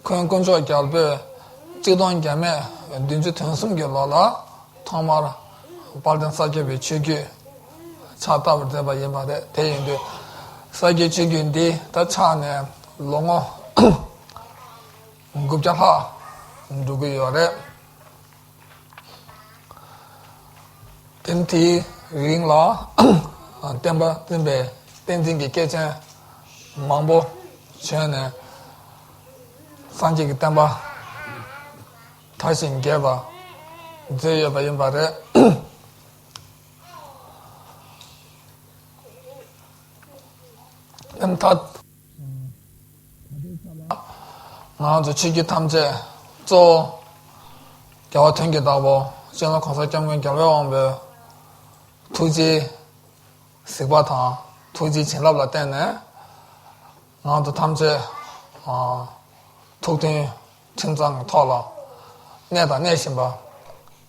འཁོན་དཀོན་མཆོག་རྒྱལ་པོས་གཅིག་སྟོང་བརྒྱ་མེད་བདུན་ཅུ་དོན་གསུམ་གྱི་ལོ་ལ་ཐོག་མར་དཔལ་ལྡན་ས་སྐྱ་པའི་ཆོས་བརྒྱུད་ཕྱག་བཏབ་པར་མཛད་པ་ཡིན་པ་རེད། དེ་ཡིན་དུས་ས་སྐྱའི་ཆོས་བརྒྱུད་འདི་ད་ཆགས་ནས་ལོ་ངོ་དགུ་བརྒྱ་ལྷག་འགྲོ་གི་ཡོད་རེད། དེ་དེའི་རིང་ལ་བསྟན་པ་བསྟན་པའི་བསྟན་འཛིན་གྱི་སྐྱེས་ཆེན་མང་པོ་བྱོན་ནས་སངས་རྒྱས་ཀྱི་བསྟན་པ་དར་ཞིང་རྒྱས་པ་མཛད་ཡོད་པ་ཡིན་པ་རེད། དེ་མཐའ། ང་ཚོ་ཆོས་བརྒྱུད་ཐམས་ཅད་གཙོ་བོ་རྒྱལ་བ་དོན་གྱི་བདག་པོ་སྤྱི་ནོར་༸གོང་ས་༸སྐྱབས་མགོན་རྒྱལ་བའི་དབང་པོའི་ཐུགས་རྗེའི་གཟིགས་པ་དང་ཐུགས་རྗེའི་བྱིན་རླབས་ལ་བརྟེན་ནས་ང་ཚོ་ཐམས་ཅད་ཨ་ཐུགས་མཐུན་ཁྲིམས་གཙང་གི་ཐོག་ལ་གནས་དང་གནས་བཞིན་པ་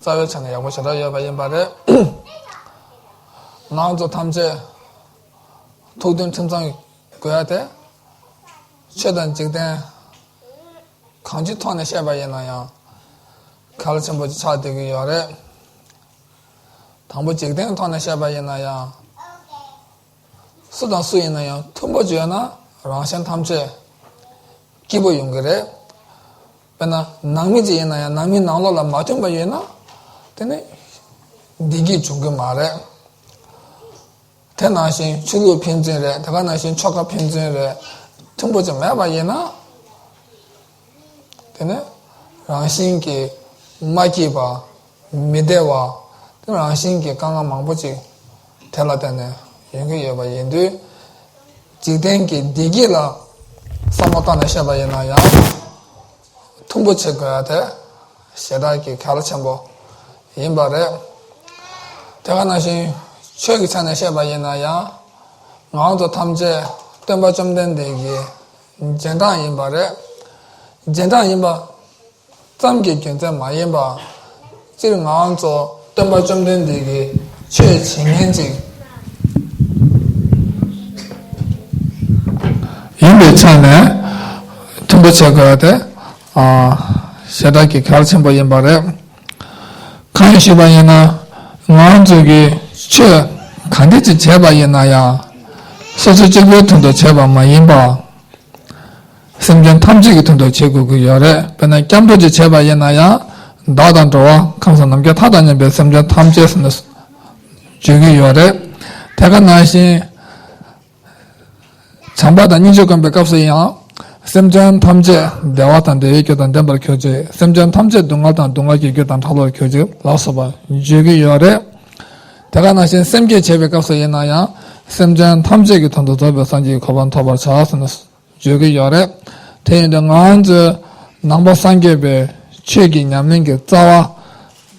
རྩ་བའི་ཆ་ནས་ཡག་པོ་ཞེ་དྲག་ཡོད་པ་ཡིན་པ་རེད། ང་ཚོ་ཐམས་ཅད་ཐུགས་མཐུན་ཁྲིམས་གཙང་དགོས་ཡ་དེ། ཆོས་དང་འཇིག་རྟེན་གང་ཅིའི་ཐོག་ནས་བཤད་པ་ཡིན་ན་ཡང་གལ་ཆེན་པོ་ཆགས་བསྡད་ཀྱི་ཡོད་རེད། དང་པོ་འཇིག་རྟེན་ཐོག་ནས་བཤད་པ་ཡིན་ན་ཡང་སུ་དང་སུ་ཡིན་ན་ཡང་མཐུན་པོ་བྱས་ན་རང་གཞན་ཐམས་ཅད་སྐྱིད་པོ་ཡོང་གི་རེད། དཔེར་ན་ནང་མི་ཅིག་ཡིན་ན་ཡང་ནང་མི་ནང་ལོགས་ལ་མ་མཐུན་པ་ཡོད་ན་དེ་ནི་བདེ་སྐྱིད་འབྱུང་གི་མ་རེད། དེ་ནང་བཞིན་ཆོས་ལུགས་ཕན་ཚུན་རེད། དེ་ག་ནང་བཞིན་ཆོལ་ཁ་ཕན་ཚུན་རེད། མཐུན་པོ་ཅིག་མེད་པ་ཡིན་ན། དེ་ནི་རང་བཞིན་གྱིས་མ་སྐྱིད་པ། མི་བདེ་བ། དེ་རང་བཞིན་གྱིས་དཀའ་ངལ་མང་པོ་ཅིག་དེ་ལ་བརྟེན་ནས་ཡོང་གི་ཡོད་པ་ཡིན་དུས། འཇིག་རྟེན་གྱི་བདེ་སྐྱིད་ལ་བསམ་བློ་བཏང་ནས་བཤད་པ་ཡིན་ན་ཡང་། མཐུན་པོ་བྱེད་དགོས་ཡ་དེ་ཞེ་དྲག་གི་གལ་ཆེན་པོ་ཡིན་པ་རེད། དེ་ག་ནང་བཞིན་ཆོས་ཀྱི་ཆ་ནས་བཤད་པ་ཡིན་ན་ཡང་། ང་ཚོ་ཐམས་ཅད་སྟོན་པ་བཅོམ་ལྡན་འདས་ཀྱི་རྗེས་འབྲང་ཡིན་པ་རེད། རྗེས་འབྲང་ཡིན་པ་ཙམ་གྱི་རྒྱུ་མཚན་མ་ཡིན་པ། སྤྱིར་ང་ཚོ་སྟོན་པ་བཅོམ་ལྡན་འདས་ཀྱི་ཆོས་བྱེད་མཁན་ཅིག་ཡིན་པའི་ཆ་ནས་མཐུན་པོ་བྱེད་དགོས་ཡ་དེ་ཞེ་དྲག་གི་གལ་ཆེན་པོ་ཡིན་པ་རེད། གང་ཡིན་ཞུས་པ་ཡིན་ན། ང་ཚོ་གིས་ཆོས་ག་འདྲ་ཅིག་བྱས་པ་ཡིན་ན་ཡང་། སོ་སོ་གཅིག་པུའི་དོན་དུ་བྱས་པ་མ་ཡིན་པ། སེམས་ཅན་ཐམས་ཅད་ཀྱི་དོན་དུ་བྱེད་དགོས་ཀྱི་ཡོད་རེད། དཔེར་ན་སྐྱབས་འགྲོ་ཅིག་བྱས་པ་ཡིན་ན་ཡང་བདག་དང་འགྲོ་བ་ཁམས་གསུམ་ནམ་མཁའི་མཐའ་དང་མཉམ་པའི་སེམས་ཅན་ཐམས་ཅད་ཟེར་ནས་བརྗོད་ཀྱི་ཡོད་རེད། དེ་ག་ནང་བཞིན་བྱམས་པ་དང་སྙིང་རྗེ་བསྒོམ་པའི་སྐབས་སུ་ཡང་སེམས་ཅན་ཐམས་ཅད་བདེ་བ་དང་བདེ་བའི་རྒྱུ་དང་ལྡན་པར་གྱུར་ཅིག། སེམས་ཅན་ཐམས་ཅད་སྡུག་བསྔལ་དང་སྡུག་བསྔལ་གྱི་རྒྱུ་དང་བྲལ་བར་གྱུར་ཅིག་ལ་སོགས་པ་བརྗོད་ཀྱི་ཡོད་རེད། དེ་ག་ནང་བཞིན་སེམས་བསྐྱེད་བྱེད་པའི་སྐབས་སུ་ཡིན་ན་ཡང་སེམས་ཅན་ཐམས་ཅད་ཀྱི་དོན་དུ་རྫོགས་པའི་སངས་རྒྱས་ཀྱི་གོ་འཕང་ཐོབ་པར་བྱ་ཟེར་ནས་བརྗོད་ཀྱི་ཡོད་རེད། དེ་ཡིན་དུས་ང་ཚོས་ནང་པ་སངས་རྒྱས་པའི་ཆོས་ཀྱི་ཉམས་ལེན་གྱི་རྩ་བ་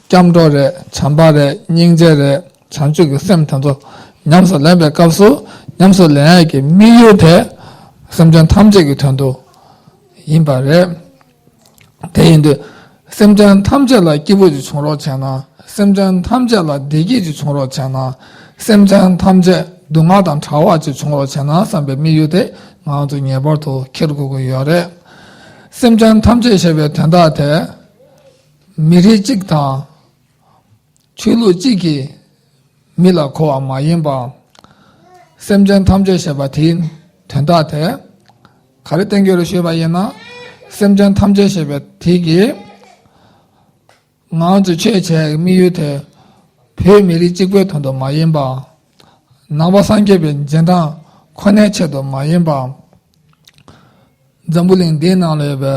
སྐྱབས་འགྲོ་རེད། བྱམས་པ་རེད། སྙིང་རྗེ་རེད། བྱང་ཆུབ་ཀྱི་སེམས་དེ་ཚོ་ཉམས་སུ་ལེན་པའི་སྐབས་སུ་ཉམས་སུ་ལེན་ཡག་གི་དམིགས་ཡུལ་དེ་སེམས་ཅན་ཐམས་ཅད་ཀྱི་དོན་དུ་ཡིན་པ་རེད། དེ་ཡིན་དུས་སེམས་ཅན་ཐམས་ཅད་ལ་སྐྱིད་པོ་ཅིག་བྱུང་རོགས་བྱས་ན། སེམས་ཅན་ཐམས་ཅད་ལ་བདེ་སྐྱིད་ཅིག་བྱུང་རོགས་བྱས་ན། སེམས་ཅན་ཐམས་ཅད་སྡུག་བསྔལ་དང་བྲལ་བ་ཅིག་བྱུང་རོགས་བྱས་ན་བསམ་པའི་དམིགས་ཡུལ་དེ་ང་ཚོ་ངེས་པར་དུ་འཁྱེར་དགོས་ཀྱི་ཡོད་རེད། སེམས་ཅན་ཐམས་ཅད་ཞེས་པའི་དོན་དག་དེ་མི་རིགས་གཅིག་དང་ཆོས་ལུགས་གཅིག་གི་མི་ལ་གོ་བ་མ་ཡིན་པ། སེམས་ཅན་ཐམས་ཅད་ཞེས་པ་དེའི་དོན་དག་དེ་ག་རེ་བསྟན་གྱི་རེད་ཞུས་པ་ཡིན་ན། སེམས་ཅན་ཐམས་ཅད་ཞེས་པ་དེ་གིས་ང་ཚོས་ཆོས་བྱེད་ཡག་གི་དམིགས་ཡུལ་དེ་བོད་མི་རིགས་གཅིག་པུའི་དོན་དུ་མ་ཡིན་པ། ནང་པ་སངས་རྒྱས་པའི་རྗེས་འབྲང་ཁོ་ནའི་ཆེད་དུ་མ་ཡིན་པ། འཛམ་བུ་གླིང་འདིའི་ནང་ལ་ཡོད་པའི་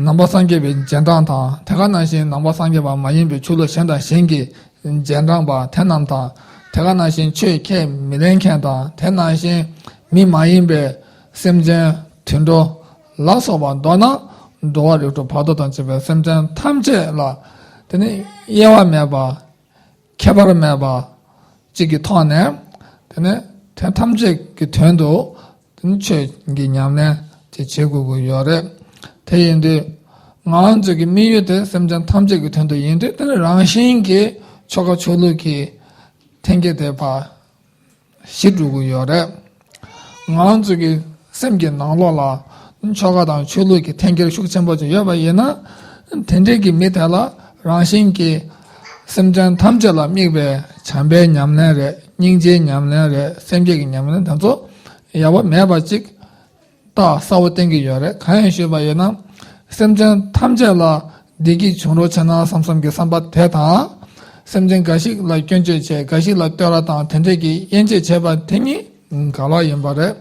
ནང་པ་སངས་རྒྱས་པའི་རྗེས་འབྲང་དང་། དེ་ག་ནང་བཞིན་ནང་པ་སངས་རྒྱས་པ་མ་ཡིན་པའི་ཆོས་ལུགས་གཞན་དང་གཞན་གྱི་རྗེས་འབྲང་པ་དེ་རྣམས་དང་། དེ་ག་ནང་བཞིན་ཆོས་ཁས་མི་ལེན་མཁན་དང་། དེ་ནང་བཞིན་མི་མ་ཡིན་པའི་སེམས་ཅན་དུད་འགྲོ་ལ་སོགས་པ། མདོར་ན་འགྲོ་བ་རིགས་དྲུག་བར་དོ་དང་བཅས་པའི་སེམས་ཅན་ཐམས་ཅད་ལ་དེ་ནི་དབྱེ་བ་མེད་པ། ཁྱད་པར་མེད་པ་གཅིག་གི་ཐོག་ནས་དེ་ནས་དེ་ཐམས་ཅད་ཀྱི་དོན་དུ་དེ་ནི་ཆོས་ཀྱི་ཉམས་ལེན་དེ་བྱེད་དགོས་ཀྱི་ཡོད་རེད། དེ་ཡིན་དུས་ང་ཚོ་གི་དམིགས་ཡུལ་དེ་སེམས་ཅན་ཐམས་ཅད་ཀྱི་དོན་དུ་ཡིན་དུས། དེ་ནི་རང་བཞིན་གྱིས་ཆོ་ག་ཆོས་ལུགས་ཀྱི་འཐེན་འཁྱེར་དེ་ཕར་ཞི་འགྲོ་གི་ཡོད་རེད། ང་ཚོ་གི་སེམས་ཀྱི་ནང་ལོགས་ལ་ཆོ་ག་དང་ཆོས་ལུགས་ཀྱི་འཐེན་འཁྱེར་ཤུགས་ཆེན་པོ་ཅིག་ཡོད་པ་ཡིན་ན། དེ་འདྲའི་གི་མི་དེ་ལ་རང་བཞིན་གྱིས་སེམས་ཅན་ཐམས་ཅད་ལ་དམིགས་པའི་བྱམས་པའི་ཉམས་ལེན་རེད། སྙིང་རྗེའི་ཉམས་ལེན་རེད། སེམས་བསྐྱེད་ཀྱི་ཉམས་ལེན་དེ་ཚོ་ཡག་པོ་མེད་པ་ཅིག་རྟགས་གསལ་པོ་བསྟན་གྱི་ཡོད་རེད། གང་ཡིན་ཞུས་པ་ཡིན་ན། སེམས་ཅན་ཐམས་ཅད་ལ་བདེ་སྐྱིད་བྱུང་རོགས་བྱས་ན་བསམ་བསམ་གྱི་བསམ་པ་དེ་དང་། སེམས་ཅན་འགའ་ཞིག་ལ་སྐྱོན་བརྗོད་བྱས། འགའ་ཞིག་ལ་བསྟོད་ར་དང་དེ་འདྲས་ཀྱི་དབྱེ་འབྱེད་བྱས་པ་དེ་གཉིས་འགལ་བ་ཡིན་པ་རེད།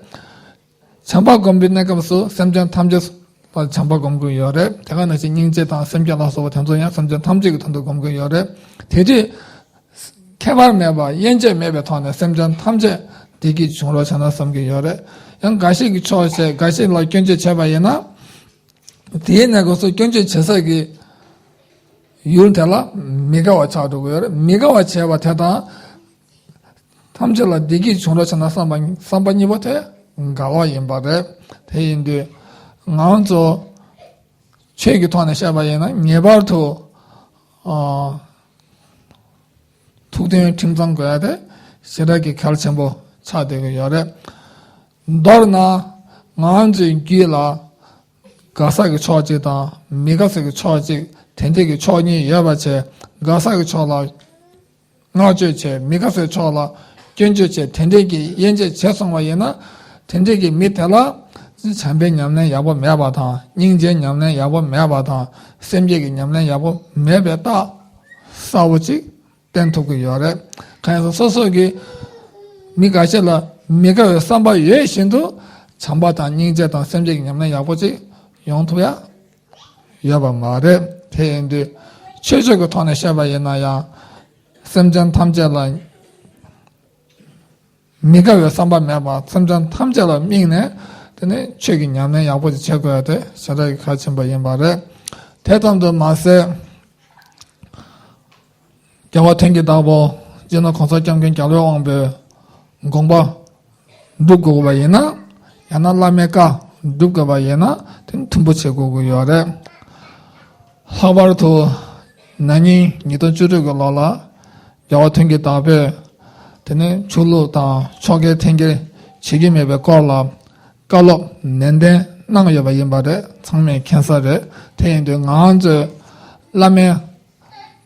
བྱམས་པ་སྒོམ་པའི་གནས་སྐབས་སུ་སེམས་ཅན་ཐམས་ཅད་ལ་བྱམས་པ་སྒོམ་དགོས་ཡོད་རེད། དེ་ག་ནང་བཞིན་སྙིང་རྗེ་དང་སེམས་བསྐྱེད་ལ་སོགས་པ་དེ་ཚོ་ཡང་སེམས་ཅན་ཐམས་ཅད་ཀྱི་དོན་དུ་སྒོམ་དགོས་ཡོད་རེད། དེ་དུས་ཁྱད་པར་མེད་པ། དབྱེ་འབྱེད་མེད་པའི་ཐོག་ནས་སེམས་ཅན་ཐམས་ཅད་བདེ་སྐྱིད་བྱུང་རོགས་བྱས་ན་བསམ་གྱི་ཡོད་རེད། ཡང་འགའ་ཞིག་གིས་ཕྱོགས་བྱས། འགའ་ཞིག་ལ་སྐྱོན་བརྗོད་བྱས་པ་ཡིན་ན། དེའི་གནས་སྐབས་སུ་སྐྱོན་བརྗོད་བྱེད་ས་གི་ཡུལ་དེ་ལ་མི་དགའ་བ་ཆགས་འགྲོ་གི་ཡོད་རེད། མི་དགའ་བ་བྱས་པ་དེ་དང་། ཐམས་ཅད་ལ་བདེ་སྐྱིད་བྱུང་རོགས་བྱས་ན་བསམ་པ་བསམ་པ་གཉིས་པོ་དེ་འགལ་བ་ཡིན་པ་རེད། དེ་ཡིན་དུས་ང་ཚོ་ཆོས་ཀྱི་ཐོག་ནས་བཤད་པ་ཡིན་ན། ངེས་པར་དུ་ཨ་ཐུགས་མཐུན་ཁྲིམས་གཙང་དགོས་ཡ་དེ་ཞེ་དྲག་གི་གལ་ཆེན་པོ་ཆགས་བསྡད་ཀྱི་ཡོད་རེད། མདོར་ན་ང་ཚོའི་རྒྱུད་ལ་དགའ་ས་གི་ཕྱོགས་གཅིག་དང་མི་དགའ་ས་གི་ཕྱོགས་གཅིག། དེ་འདྲས་ཀྱི་ཕྱོགས་གཉིས་ཡོད་པ་བྱས། དགའ་ས་གི་ཕྱོགས་ལ་བསྔགས་བརྗོད་བྱས། མི་དགའ་སའི་ཕྱོགས་ལ་སྐྱོན་བརྗོད་བྱས། དེ་འདྲས་ཀྱི་དབྱེ་འབྱེད་བྱས་སོང་བ་ཡིན་ན། དེ་འདྲས་ཀྱི་མི་དེ་ལ་བྱམས་པའི་ཉམས་ལེན་ཡག་པོ་མེད་པ་དང་། སྙིང་རྗེའི་ཉམས་ལེན་ཡག་པོ་མེད་པ་དང་། སེམས་བསྐྱེད་ཀྱི་ཉམས་ལེན་ཡག་པོ་མེད་པའི་རྟགས་གསལ་པོ་ཅིག་བསྟན་ཐུབ་ཀྱི་ཡོད་རེད། གང་ཡིན་ཟེར་ན། སོ་སོ་གི་མི་འགའ་ཤས་ལ་མི་དགའ་བའི་བསམ་པ་ཡོད་བཞིན་དུ་བྱམས་པ་དང་སྙིང་རྗེ་དང་སེམས་བསྐྱེད་ཀྱི་ཉམས་ལེན་ཡག་པོ་ཅིག་ཡོང་ཐུབ་ཡ་ཡོད་པ་མ་རེད། དེ་ཡིན་དུས་ཆོས་ཕྱོགས་ཀྱི་ཐོག་ནས་བཤད་པ་ཡིན་ན་ཡང་། སེམས་ཅན་ཐམས་ཅད་ལ་མི་དགའ་བའི་བསམ་པ་མེད་པ། སེམས་ཅན་ཐམས་ཅད་ལ་དམིགས་ནས་དེ་ནས་ཆོས་ཀྱི་ཉམས་ལེན་ཡག་པོ་ཅིག་བྱེད་དགོས་ཡ་དེ་ཞེ་དྲག་གི་གལ་ཆེན་པོ་ཡིན་པ་རེད། དེ་ཙམ་དུ་མ་ཟད། རྒྱལ་བ་དོན་གྱི་བདག་པོ་སྤྱི་ནོར་གོང་ས་སྐྱབས་མགོན་རྒྱལ་བའི་དབང་པོའི་དགོངས་པ་སྒྲུབ་དགོས་པ་ཡིན་ན། ཡང་ན་བླ་མའི་བཀའ་སྒྲུབ་དགོས་པ་ཡིན་ན། དེ་ནི་མཐུན་པོ་བྱེད་དགོས་ཀྱི་ཡོད་རེད། ལྷག་པར་དུ་ན་ནིང་ཉིས་སྟོང་བཅུ་དྲུག་གི་ལོ་ལ་རྒྱལ་བ་དོན་གྱི་བདག་པོས་དེ་ནི་ཆོས་ལུགས་དང་ཆོ་གའི་འཐེན་འཁྱེར་བྱེད་ཀྱི་མེད་པའི་སྐོར་ལ་བཀའ་སློབ་ནན་ཏན་གནང་ཡོད་པ་ཡིན་པ་རེད། ཚང་མས་མཁྱེན་གསལ་རེད། དེ་ཡིན་དུས་ང་ཚོས་བླ་མའི་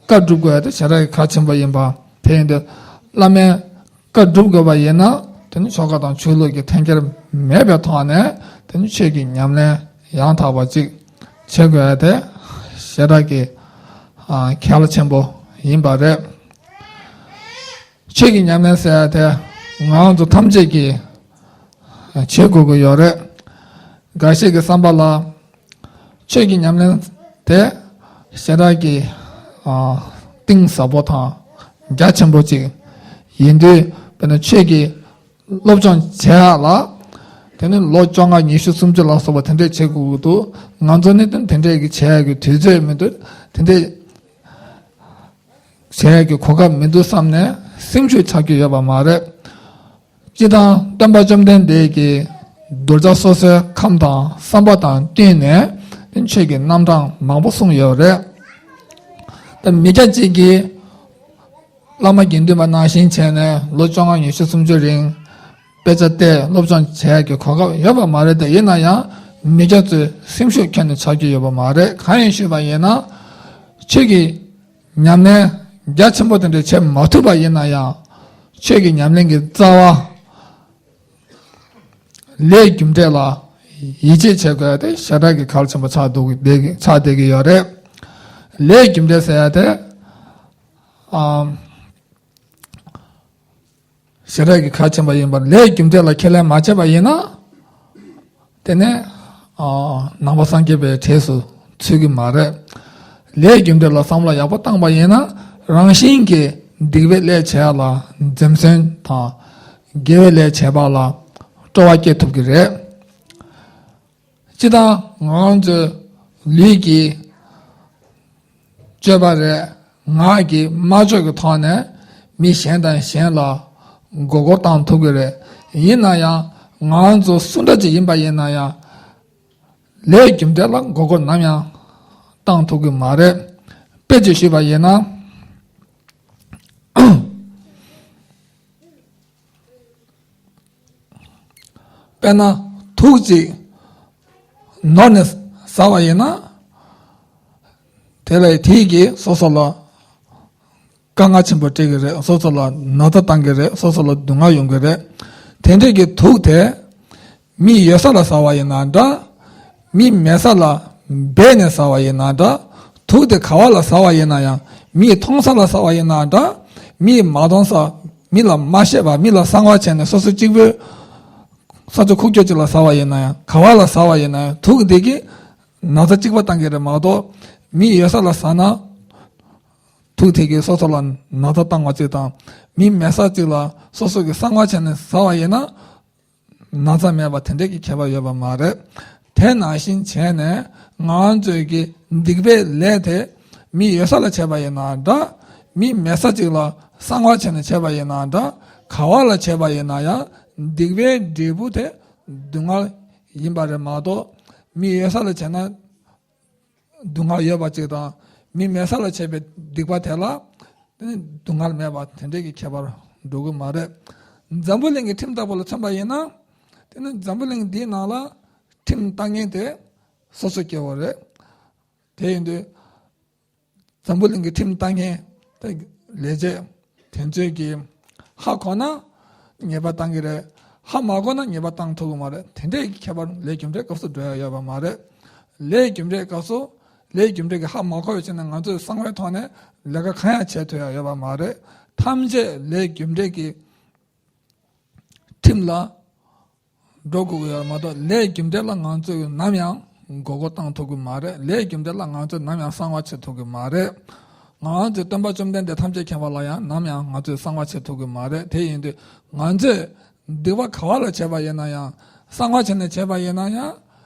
བཀའ་སྒྲུབ་དགོས་ཡ་དེ་ཞེ་དྲག་གི་གལ་ཆེན་པོ་ཡིན་པ། དེ་ཡིན་དུས་བླ་མའི་བཀའ་སྒྲུབ་དགོས་པ་ཡིན་ན། དེ་ནི་ཆོ་ག་དང་ཆོས་ལུགས་ཀྱི་འཐེན་འཁྱེར་མེད་པའི་ཐོག་ནས་དེ་ནི་ཆོས་ཀྱི་ཉམས་ལེན་ ཡང་དག་པ་ཅིག་བྱེད་དགོས་ཡ་དེ་ཞེ་དྲག་གི་ཨ་གལ་ཆེན་པོ་ཡིན་པ་རེད། ཆོས་ཀྱི་ཉམས་ལེན་ཟེར་ཡ་དེ་ང་རང་ཚོ་ཐམས་ཅད་ཀྱིས་བྱེད་དགོས་ཀྱི་ཡོད་རེད། འགའ་ཤས་ཀྱི་བསམ་པ་ལ་ཆོས་ཀྱི་ཉམས་ལེན་དེ་ཞེ་དྲག་གི་ཨ་གཏིང་ཟབ་པོ་དང་རྒྱ་ཆེན་པོ་ཅིག་ཡིན་དུས། དཔེར་ན་ཆོས་ཀྱི་སློབ་སྦྱོང་བྱེད་ཡག་ལ་དེ་ནི་ལོ་བཅོ་ལྔ་ཉི་ཤུ་སུམ་ཅུ་ལ་སོགས་པ་དེ་འདྲས་བྱེད་དགོས་ཀྱི་འདུག་ང་ཚོ་ནི་དེ་དེ་འདྲས་ཀྱི་བྱེད་ཡག་གི་དུས་ཚོད་མི་འདུག་དེ་འདྲས་བྱེད་ཡག་གི་གོ་སྐབས་མི་འདུག་བསམ་ནས་སེམས་ཤུགས་ཆག་རྒྱུ་ཡོད་པ་མ་རེད། སྤྱིར་བཏང་སྟོན་པ་བཅོམ་ལྡན་འདས་ཀྱིས་གདུལ་བྱ་སོ་སོའི་ཁམས་དང་བསམ་པ་དང་བསྟུན་ནས་ཆོས་ཀྱི་རྣམ་གྲངས་མང་པོ་གསུངས་ཡོད་རེད། ད་མི་སྐྱ་གཅིག་གིས་བླ་མ་དགེ་འདུན་པ་ནང་བཞིན་བྱས་ནས་ལོ་བཅོ་ལྔ་ཉི་ཤུ་སུམ་ཅུ་རིང་དཔེ་ཆ་བལྟས་སློབ་སྦྱོང་བྱེད་ཡག་གི་གོ་སྐབས་ཡོད་པ་མ་རེད་དེ། ཡིན་ན་ཡང་མི་སྐྱ་ཚོས་སེམས་ཤུགས་ཁྱོན་ནས་ཆག་རྒྱུ་ཡོད་པ་མ་རེད། གང་ཡིན་ཞུས་པ་ཡིན་ན་ཆོས་ཀྱི་ཉམས་ལེན་རྒྱ་ཆེན་པོ་དེ་འདྲ་བྱེད་མ་ཐུབ་པ་ཡིན་ན་ཡང་ཆོས་ཀྱི་ཉམས་ལེན་གྱི་རྩ་བ་ལས་རྒྱུ་འབྲས་ལ་ཡིད་ཆེས་བྱེད་དགོས་ཡ་དེ་ཞེ་དྲག་གི་གལ་ཆེན་པོ་ཆགས་འདུག་བསྡད་ཀྱི་ཆགས་བསྡད་ཀྱི་ཡོད་རེད། ལས་རྒྱུ་འབྲས་ཟེར་ཡ་དེ་ཨམ་ཞེ་དྲག་གི་གལ་ཆེན་པོ་ཡིན་པར། ལས་རྒྱུ་འབྲས་ལ་ཁས་ལེན་མ་བྱས་པ་ཡིན་ན། དེ་ནས་ཨ་ནང་པ་སངས་རྒྱས་པའི་གྲས་སུ་ཚུད་ཀྱི་མ་རེད། ལས་རྒྱུ་འབྲས་ལ་བསམ་བློ་ཡག་པོ་བཏང་པ་ཡིན་ན་རང་བཞིན་གྱིས་སྡིག་པའི་ལས་བྱེད་ཡ་ལ་འཛེམ་ཟོན་དང་དགེ་བའི་ལས་བྱེད་པ་ལ་སྤྲོ་བ་སྐྱེ་ཐུབ་ཀྱི་རེད། སྤྱིར་བཏང་ང་རང་ཚོའི་ལུས་ཀྱི་སྤྱོད་པ་རེད། ངག་གི་སྨྲ་བརྗོད་ཀྱི་ཐོག་ནས་མི་གཞན་དང་གཞན་ལ་མགོ་སྐོར་བཏང་ཐུབ་ཀྱི་རེད། ཡིན་ན་ཡང་ང་རང་ཚོ་སུ་འདྲ་ཅིག་ཡིན་པ་ཡིན་ན་ཡང་ལས་རྒྱུ་འབྲས་ལ་མགོ་སྐོར་ནམ་ཡང་བཏང་ཐུབ་ཀྱི་མ་རེད། དཔེ་ཅིག་ཞུས་པ་ཡིན་ན། དཔེར་ན་དུག་ཅིག་ནོར་ནས་ཟ་བ་ཡིན་ན། དེ་ལ་དེ་གིས་སོ་སོ་ལ་དཀའ་ངལ་ཆེན་པོ་སྤྲད་ཀྱི་རེད། སོ་སོ་ལ་ན་ཚ་བཏང་གི་རེད། སོ་སོ་ལ་སྡུག་བསྔལ་ཡོང་གི་རེད། དེ་འདྲས་ཀྱི་དུག་དེ་མི་ཡོད་ས་ལ་ཟ་བ་ཡིན་ན་འདྲ། མི་མེད་ས་ལ་སྦས་ནས་ཟ་བ་ཡིན་ན་འདྲ། དུག་དེ་ག་བ་ལ་ཟ་བ་ཡིན་ན་ཡང་མིས་མཐོང་ས་ལ་ཟ་བ་ཡིན་ན་འདྲ། མིས་མ་མཐོང་ས། མི་ལ་མ་བཤད་པ། མི་ལ་གསང་བ་བྱས་ནས་སོ་སོ་གཅིག་པུའི་ས་ཕྱོགས་ཁུག་ཀྱོག་ཅིག་ལ་ཟ་བ་ཡིན་ན་ཡང་། ག་བ་ལ་ཟ་བ་ཡིན་ན་ཡང་དུག་འདི་གིས་ན་ཚ་གཅིག་པ་བཏང་གི་རེད་མ་གཏོགས། མི་ཡོད་ས་ལ་ཟ་ན་དུག་དེ་གིས་སོ་སོ་ལ་ན་ཚ་བཏང་བ་ཅིག་དང་། མི་མེད་ས་ཅིག་ལ་སོ་སོ་གི་གསང་བ་བྱས་ནས་ཟ་བ་ཡིན་ན། ན་ཚ་མེད་པ་དེ་འདྲས་ཀྱི་ཁྱད་པར་ཡོད་པ་མ་རེད། དེ་ནང་བཞིན་བྱས་ནས་ང་ཚོས་ཀྱི་སྡིག་པའི་ལས་དེ་མི་ཡོད་ས་ལ་བྱས་པ་ཡིན་ན་འདྲ། མི་མེད་ས་ཅིག་ལ་གསང་བ་བྱས་ནས་བྱས་པ་ཡིན་ན་འདྲ། ག་བ་ལ་བྱས་པ་ཡིན་ན་ཡང་སྡིག་པའི་འབྲས་བུ་དེ་སྡུག་བསྔལ་ཡིན་པ་རེད་མ་གཏོགས། མི་ཡོད་ས་ལ་བྱས་ན་སྡུག་བསྔལ་ཡོད་པ་ཅིག་དང་། མི་མེད་ས་ལ་བྱས་པའི་སྡིག་པ་དེ་ལ་དེ་ནི་སྡུག་བསྔལ་མེད་པ་དེ་འདྲས་ཀྱི་ཁྱད་པར་འགྲོ་གི་མ་རེད། འཛམ་བུ་གླིང་གི་ཁྲིམས་ལྟ་བུ་ལ་མཚོན་པ་ཡིན་ན། དེ་ནི་འཛམ་བུ་གླིང་འདིའི་ནང་ལ་ཁྲིམས་བཏང་མཁན་དེ་སོ་སོ་སྐྱེ་བོ་རེད། དེ་ཡིན་དུས་འཛམ་བུ་གླིང་གི་ཁྲིམས་བཏང་མཁན་དེ་ལས་བྱེད་དེ་ཚོས་ཀྱིས་ཧ་གོ་ན་ཉེས་པ་བཏང་གི་རེད། ཧ་མ་གོ་ན་ཉེས་པ་བཏང་ཐུབ་ཀྱི་མ་རེད། དེ་འདྲའི་ཁྱད་པར་ལས་རྒྱུ་འབྲས་སྐབས་སུ་འགྲོ་ཡ་ཡོད་པ་མ་རེད། ལས་རྒྱུ་འབྲས་སྐབས་སུ་ལས་རྒྱུ་འབྲས་ཀྱི་ཧ་མ་གོ་བའི་ཕྱིར་ན་ང་ཚོས་གསང་བའི་ཐོག་ནས་ལས་ཀ་གང་ཡང་བྱེད་ཐུབ་ཡ་ཡོད་པ་མ་རེད། ཐམས་ཅད་ལས་རྒྱུ་འབྲས་ཀྱི་ཁྲིམས་ལ་འགྲོ་དགོས་ཀྱི་ཡོད་མ་གཏོགས། ལས་རྒྱུ་འབྲས་ལ་ང་ཚོས་ནམ་ཡང་མགོ་སྐོར་བཏང་ཐུབ་ཀྱི་མ་རེད། ལས་རྒྱུ་འབྲས་ལ་ང་ཚོས་ནམ་ཡང་གསང་བ་བྱེད་ཐུབ་ཀྱི་མ་རེད། ང་ཚོས་སྟོན་པ་བཅོམ་ལྡན་འདས་ཐམས་ཅད་མཁྱེན་པ་ལ་ཡང་ནམ་ཡང་ང་ཚོས་གསང་བ་བྱེད་ཐུབ་ཀྱི་མ་རེད། དེ་ཡིན་དུས་ང་ཚོས་སྡིག་པ་ག་བ་ལ་བྱས་པ་ཡིན་ན་ཡང་། གསང་བ་བྱས་ནས་བྱས་པ་ཡིན་ན་ཡང་།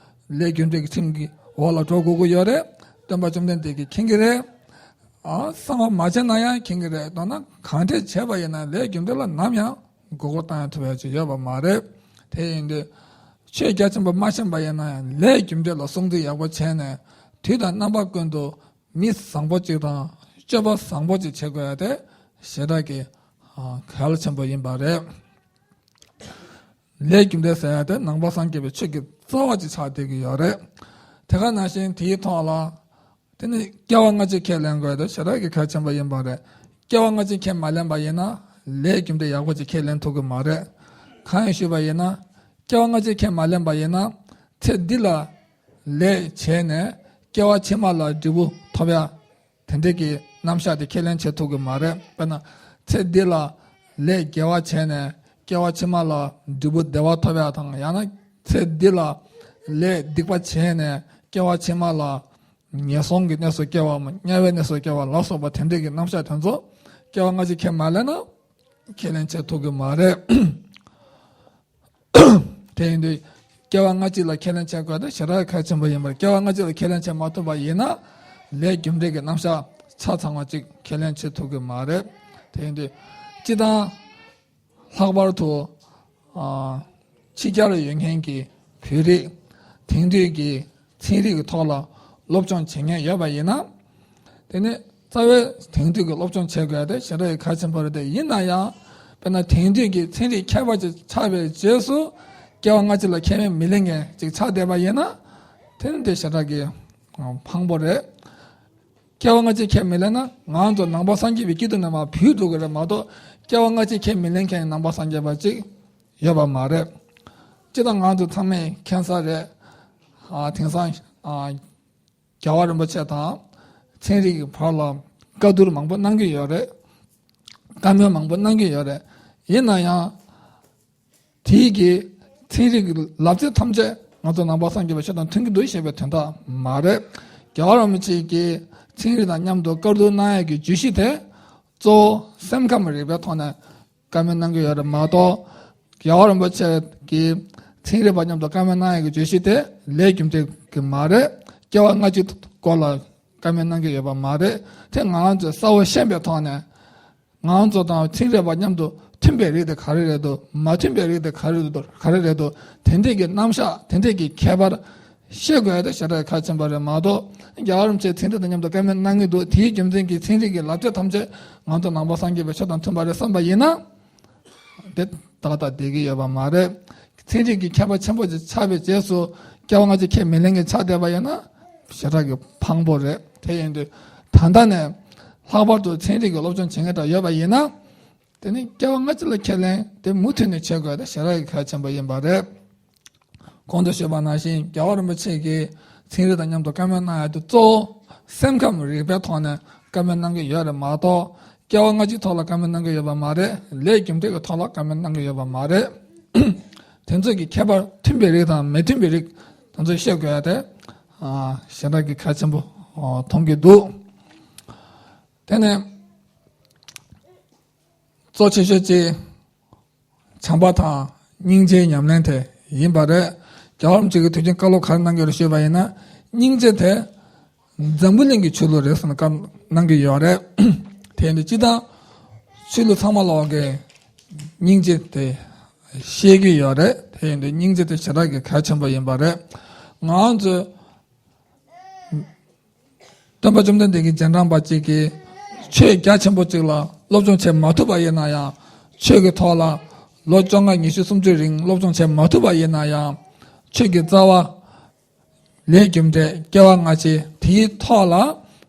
ལས་རྒྱུ་འབྲས་ཀྱི་ཁྲིམས་ཀྱི་འོག་ལ་འགྲོ་དགོས་ཀྱི་ཡོད་རེད། སྟོན་པ་བཅོམ་ལྡན་འདས་ཀྱིས་མཁྱེན་གྱི་རེད། ཨ། གསང་བ་མ་བྱས་ན་ཡང་མཁྱེན་གྱི་རེད། མདོར་ན་གང་འདྲས་བྱས་པ་ཡིན་ན་ལས་རྒྱུ་འབྲས་ལ་ནམ་ཡང་མགོ་སྐོར་བཏང་ཡ་ཐུབ་ཡ་ཅིག་ཡོད་པ་མ་རེད། དེ་ཡིན་དུས་ཆོས་རྒྱ་ཆེན་པོ་མ་ཤེས་པ་ཡིན་ན་ཡང་ལས་རྒྱུ་འབྲས་ལ་སྲུང་བརྩི་ཡག་པོ་བྱས་ནས། དུས་དང་རྣམ་པ་ཀུན་ཏུ་མི་བཟང་པོ་ཅིག་དང་སྤྱོད་པ་བཟང་པོ་ཅིག་བྱེད་དགོས་ཡ་དེ་ཞེ་དྲག་གི་ཨ་གལ་ཆེན་པོ་ཡིན་པ་རེད། ལས་རྒྱུ་འབྲས་ཟེར་ཡ་དེ་ནང་པ་སངས་རྒྱས་པའི་ཆོས་ཀྱི་རྩ་བ་ཅིག་ཆགས་བསྡད་ཀྱི་ཡོད་རེད། དེ་ག་ནང་བཞིན་དེའི་ཐོག་ལ། དེ་ནི་སྐྱེ་བ་སྔ་ཕྱི་ཁས་ལེན་དགོས་དེ་ཞེ་དྲག་གི་གལ་ཆེན་པོ་ཡིན་པ་རེད། སྐྱེ་བ་སྔ་ཕྱི་ཁས་མ་ལེན་པ་ཡིན་ན་ལས་རྒྱུ་འབྲས་ཡག་པོ་ཅིག་ཁས་ལེན་ཐུབ་ཀྱི་མ་རེད། གང་ཡིན་ཞུས་པ་ཡིན་ན། སྐྱེ་བ་སྔ་ཕྱི་ཁས་མ་ལེན་པ་ཡིན་ན། ཚེ་འདི་ལ་ ལས་བྱས་ནས་སྐྱེ་བ་ཕྱི་མ་ལ་འབྲས་བུ་ཐོབ་ཡ། དེ་འདྲ་གི་རྣམ་གཞག་དེ་ཁས་ལེན་བྱེད་ཐུབ་ཀྱི་མ་རེད། དཔེར་ན་ཚེ་འདི་ལ་ལས་དགེ་བ་བྱས་ནས་སྐྱེ་བ་ཕྱི་མ་ལ་འབྲས་བུ་བདེ་བ་ཐོབ་ཡ་དང་། ཡང་ན་ཚེ་འདི་ལ་ལས་སྡིག་པ་བྱས་ནས་སྐྱེ་བ་ཕྱི་མ་ལ་ངན་སོང་གི་གནས་སུ་སྐྱེ་བ་དམྱལ་བའི་གནས་སུ་སྐྱེ་བ་ལ་སོགས་པ་དེ་འདྲ་གི་རྣམ་གཞག་དེ་ཚོ་སྐྱེ་བ་སྔ་ཕྱི་ཁས་མ་ལེན་ན་ཁས་ལེན་བྱེད་ཐུབ་ཀྱི་མ་རེད། དེ་ཡིན་དུས་སྐྱེ་བ་སྔ་ཕྱི་ལ་ཁས་ལེན་བྱེད་དགོས་དེ་ཞེ་དྲག་གལ་ཆེན་པོ་ཡིན་པར། སྐྱེ་བ་སྔ་ཕྱི་ལ་ཁས་ལེན་བྱེད་མ་ཐུབ་པ་ཡིན་ན་ལས་རྒྱུ་འབྲས་ཀྱི་རྣམ་གཞག་ཆ་ཚང་བ་ཅིག་ཁས་ལེན་བྱེད་ཐུབ་ཀྱི་མ་རེད། དེ་ཡིན་དུས་སྤྱིར་བཏང་ལྷག་པར་དུ་ཨ་ཕྱི་རྒྱལ་ལ་ཡོད་མཁན་གྱི་བོད་རིགས་དེང་དུས་ཀྱི་ཚན་རིག་གི་ཐོག་ལ་སློབ་སྦྱོང་བྱེད་མཁན་ཡོད་པ་ཡིན་ན། དེ་ནི་རྩ་བའི་དེང་དུས་ཀྱི་སློབ་སྦྱོང་བྱེད་དགོས་དེ་ཞེ་དྲག་གལ་ཆེན་པོ་རེད། དེ་ཡིན་ན་ཡང་དཔེར་ན་དེང་དུས་ཀྱི་ཚན་རིག་མཁས་པ་ཅིག་ཆགས་པའི་རྗེས་སུ་སྐྱེ་བ་སྔ་ཕྱི་ལ་ཁས་ལེན་མི་ལེན་མཁན་ཅིག་ཆགས་བསྡད་པ་ཡིན་ན། དེ་ནི་དེ་ཞེ་དྲག་གི་ཕངས་པོ་རེད། སྐྱེ་བ་སྔ་ཕྱི་ཁས་མི་ལེན་ན་ང་ཚོ་ནང་པ་སངས་རྒྱས་པའི་སྐྱིད་སྡུག་ནས་མར་བུད་འགྲོ་གི་རེད་མ་གཏོགས། སྐྱེ་བ་སྔ་ཕྱི་ཁས་མི་ལེན་མཁན་ནང་པ་སངས་རྒྱས་པ་ཅིག་ཡོད་པ་མ་རེད། སྤྱིར་བཏང་ང་ཚོ་ཚང་མས་མཁྱེན་གསལ་རེད། ཨ་དེང་སང་ཨ་རྒྱལ་བ་རིན་པོ་ཆེ་དང་ཚན་རིག་གི་བར་ལ་བཀའ་བསྡུར་མང་པོ་གནང་གི་ཡོད་རེད། བཀའ་མོལ་མང་པོ་གནང་གི་ཡོད་རེད། ཡིན་ན་ཡང་དེའི་གི་ཚན་རིག་གི་ལབ་ཚིག་ཐམས་ཅད་ང་ཚོ་ནང་པ་སངས་རྒྱས་པའི་ཆོས་དང་མཐུན་གྱི་འདུག་ཞེས་པའི་དོན་དག་མ་རེད། རྒྱལ་བ་རིན་པོ་ཆེ་གིས་ཚན་རིག་དང་མཉམ་དུ་བཀའ་བསྡུར་གནང་ཡས་ཀྱི་བརྗོད་གཞི་དེ་གཙོ་བོ་སེམས་ཁམས་རིག་པའི་ཐོག་ནས་བཀའ་མོལ་གནང་གི་ཡོད་རེད་མ་གཏོགས། རྒྱལ་བ་རིན་པོ་ཆེ་གིས་ཚན་རིག་པ་མཉམ་དུ་བཀའ་མོལ་གནང་ཡས་ཀྱི་བརྗོད་གཞི་དེ་ལས་རྒྱུ་འབྲས་ཀྱི་མ་རེད། སྐྱེ་བ་སྔ་ཕྱི་སྐོར་ལ་བཀའ་མོལ་གནང་གི་ཡོད་པ་མ་རེད། དེ་ང་ཚོས་གསལ་བོ་ཤེས་པའི་ཐོག་ནས། ང་ཚོ་དང་ཚན་རིག་པ་མཉམ་དུ་མཐུན་པའི་རིགས་དེ་ག་རེ་རེད་འདུག་མ་མཐུན་པའི་རིགས་དེ་ག་རེ་རེད་འདུག་ག་རེ་རེད་འདུག་དེ་འདྲས་ཀྱི་རྣམ་གཞག་དེ་འདྲས་ཀྱི་ཁྱད་པར་ཤེས་དགོས་ཡ་དེ་ཞེ་དྲག་གལ་ཆེན་པོ་རེད་མ་གཏོགས། རྒྱལ་བ་རིན་པོ་ཆེ་ཚན་རིག་དང་མཉམ་དུ་བཀའ་མོལ་གནང་གི་འདུག་དེའི་རྒྱུ་མཚན་གྱིས་ཚན་རིག་གི་ལབ་ཚིག་ཐམས་ཅད་ང་ཚོ་ནང་པ་སངས་རྒྱས་པའི་ཆོས་དང་མཐུན་པ་རེད་བསམ་པ་ཡིན་ན། དེ་ཏག་ཏག་བསྡད་ཀྱི་ཡོད་པ་མ་རེད། ཚན་རིག་གི་མཁས་པ་ཆེན་པོ་ཅིག་ཆགས་པའི་རྗེས་སུ་སྐྱེ་བ་སྔ་ཕྱི་ཁས་མི་ལེན་མཁན་ཆགས་བསྡད་པ་ཡིན་ན་ཞེ་དྲག་གི་ཕངས་པོ་རེད། དེ་ཡིན་དུས་ད་ལྟ་ནས་ལྷག་པར་དུ་ཚན་རིག་གི་སློབ་སྦྱོང་བྱེད་མཁན་འདྲ་ཡོད་པ་ཡིན་ན། དེ་ནི་སྐྱེ་བ་སྔ་ཕྱི་ལ་ཁས་ལེན་དེ་མུ་མཐུད་ནས་བྱེད་དགོས་དེ་ཞེ་དྲག་གི་གལ་ཆེན་པོ་ཡིན་པ་རེད། གོང་དུ་ཞུས་པ་ནང་བཞིན་རྒྱལ་བ་རིན་པོ་ཆེ་གིས་ཚན་རིག་དང་མཉམ་དུ་བཀའ་མོལ་གནང་ཡ་དེ་གཙོ་བོ་སེམས་ཁམས་རིག་པའི་ཐོག་ནས་བཀའ་མོལ་གནང་གི་ཡོད་རེད་མ་གཏོགས། སྐྱེ་བ་སྔ་ཕྱིའི་ཐོག་ལ་བཀའ་མོལ་གནང་གི་ཡོད་པ་མ་རེད། ལས་རྒྱུ་འབྲས་ཀྱི་ཐོག་ལ་བཀའ་མོལ་གནང་གི་ཡོད་པ་མ་རེད། དེ་ཚོ་གི་ཁྱད་པར་མཐུན་པའི་རིགས་དང་མི་མཐུན་པའི་རིགས་དེ་ཚོ་ཤེས་དགོས་ཡ་དེ་ཞེ་དྲག་གི་གལ་ཆེན་པོ་མཐོང་གི་འདུག་དེ་ནས་གཙོ་ཆེ་ཤོས་གཅིག་བྱམས་པ་དང་སྙིང་རྗེའི་ཉམས་ལེན་དེ་ཡིན་པ་རེད། རྒྱལ་བ་རིན་པོ་ཆེ་གིས་དུས་རྒྱུན་བཀའ་སློབ་ག་རེ་གནང་གི་རེད་ཞུས་པ་ཡིན་ན། སྙིང་རྗེ་དེ་འཛམ་བུ་གླིང་གི་ཆོས་ལུགས་རེད་ཟེར་ནས་བཀའ་གནང་གི་ཡོད་རེད། དེ་ཡིན་དུས་སྤྱིར་བཏང་ཆོས་ལུགས་ཚང་མ་ལོག་གི་སྙིང་རྗེ་དེ་བཤད་ཀྱི་ཡོད་རེད། དེ་ཡིན་དུས་སྙིང་རྗེ་དེ་ཞེ་དྲག་གི་གལ་ཆེན་པོ་ཡིན་པ་རེད། ང་ཚོས་སྟོན་པ་བཅོམ་ལྡན་འདས་ཀྱི་རྗེས་འབྲང་པ་གཅིག་གིས་ཆོས་རྒྱ་ཆེན་པོ་གཅིག་ལ་སློབ་སྦྱོང་བྱེད་མ་ཐུབ་པ་ཡིན་ན་ཡང་། ཆོས་ཀྱི་ཐོག་ལ་ལོ་བཅོ་ལྔ་ཉི་ཤུ་སུམ་ཅུའི་རིང་སློབ་སྦྱོང་བྱེད་མ་ཐུབ་པ་ཡིན་ན་ཡང་། ཆོས་ཀྱི་རྩ་བ་ལས་རྒྱུ་འབྲས་སྐྱེ་བ་སྔ་ཕྱི་དེའི་ཐོག་ལ།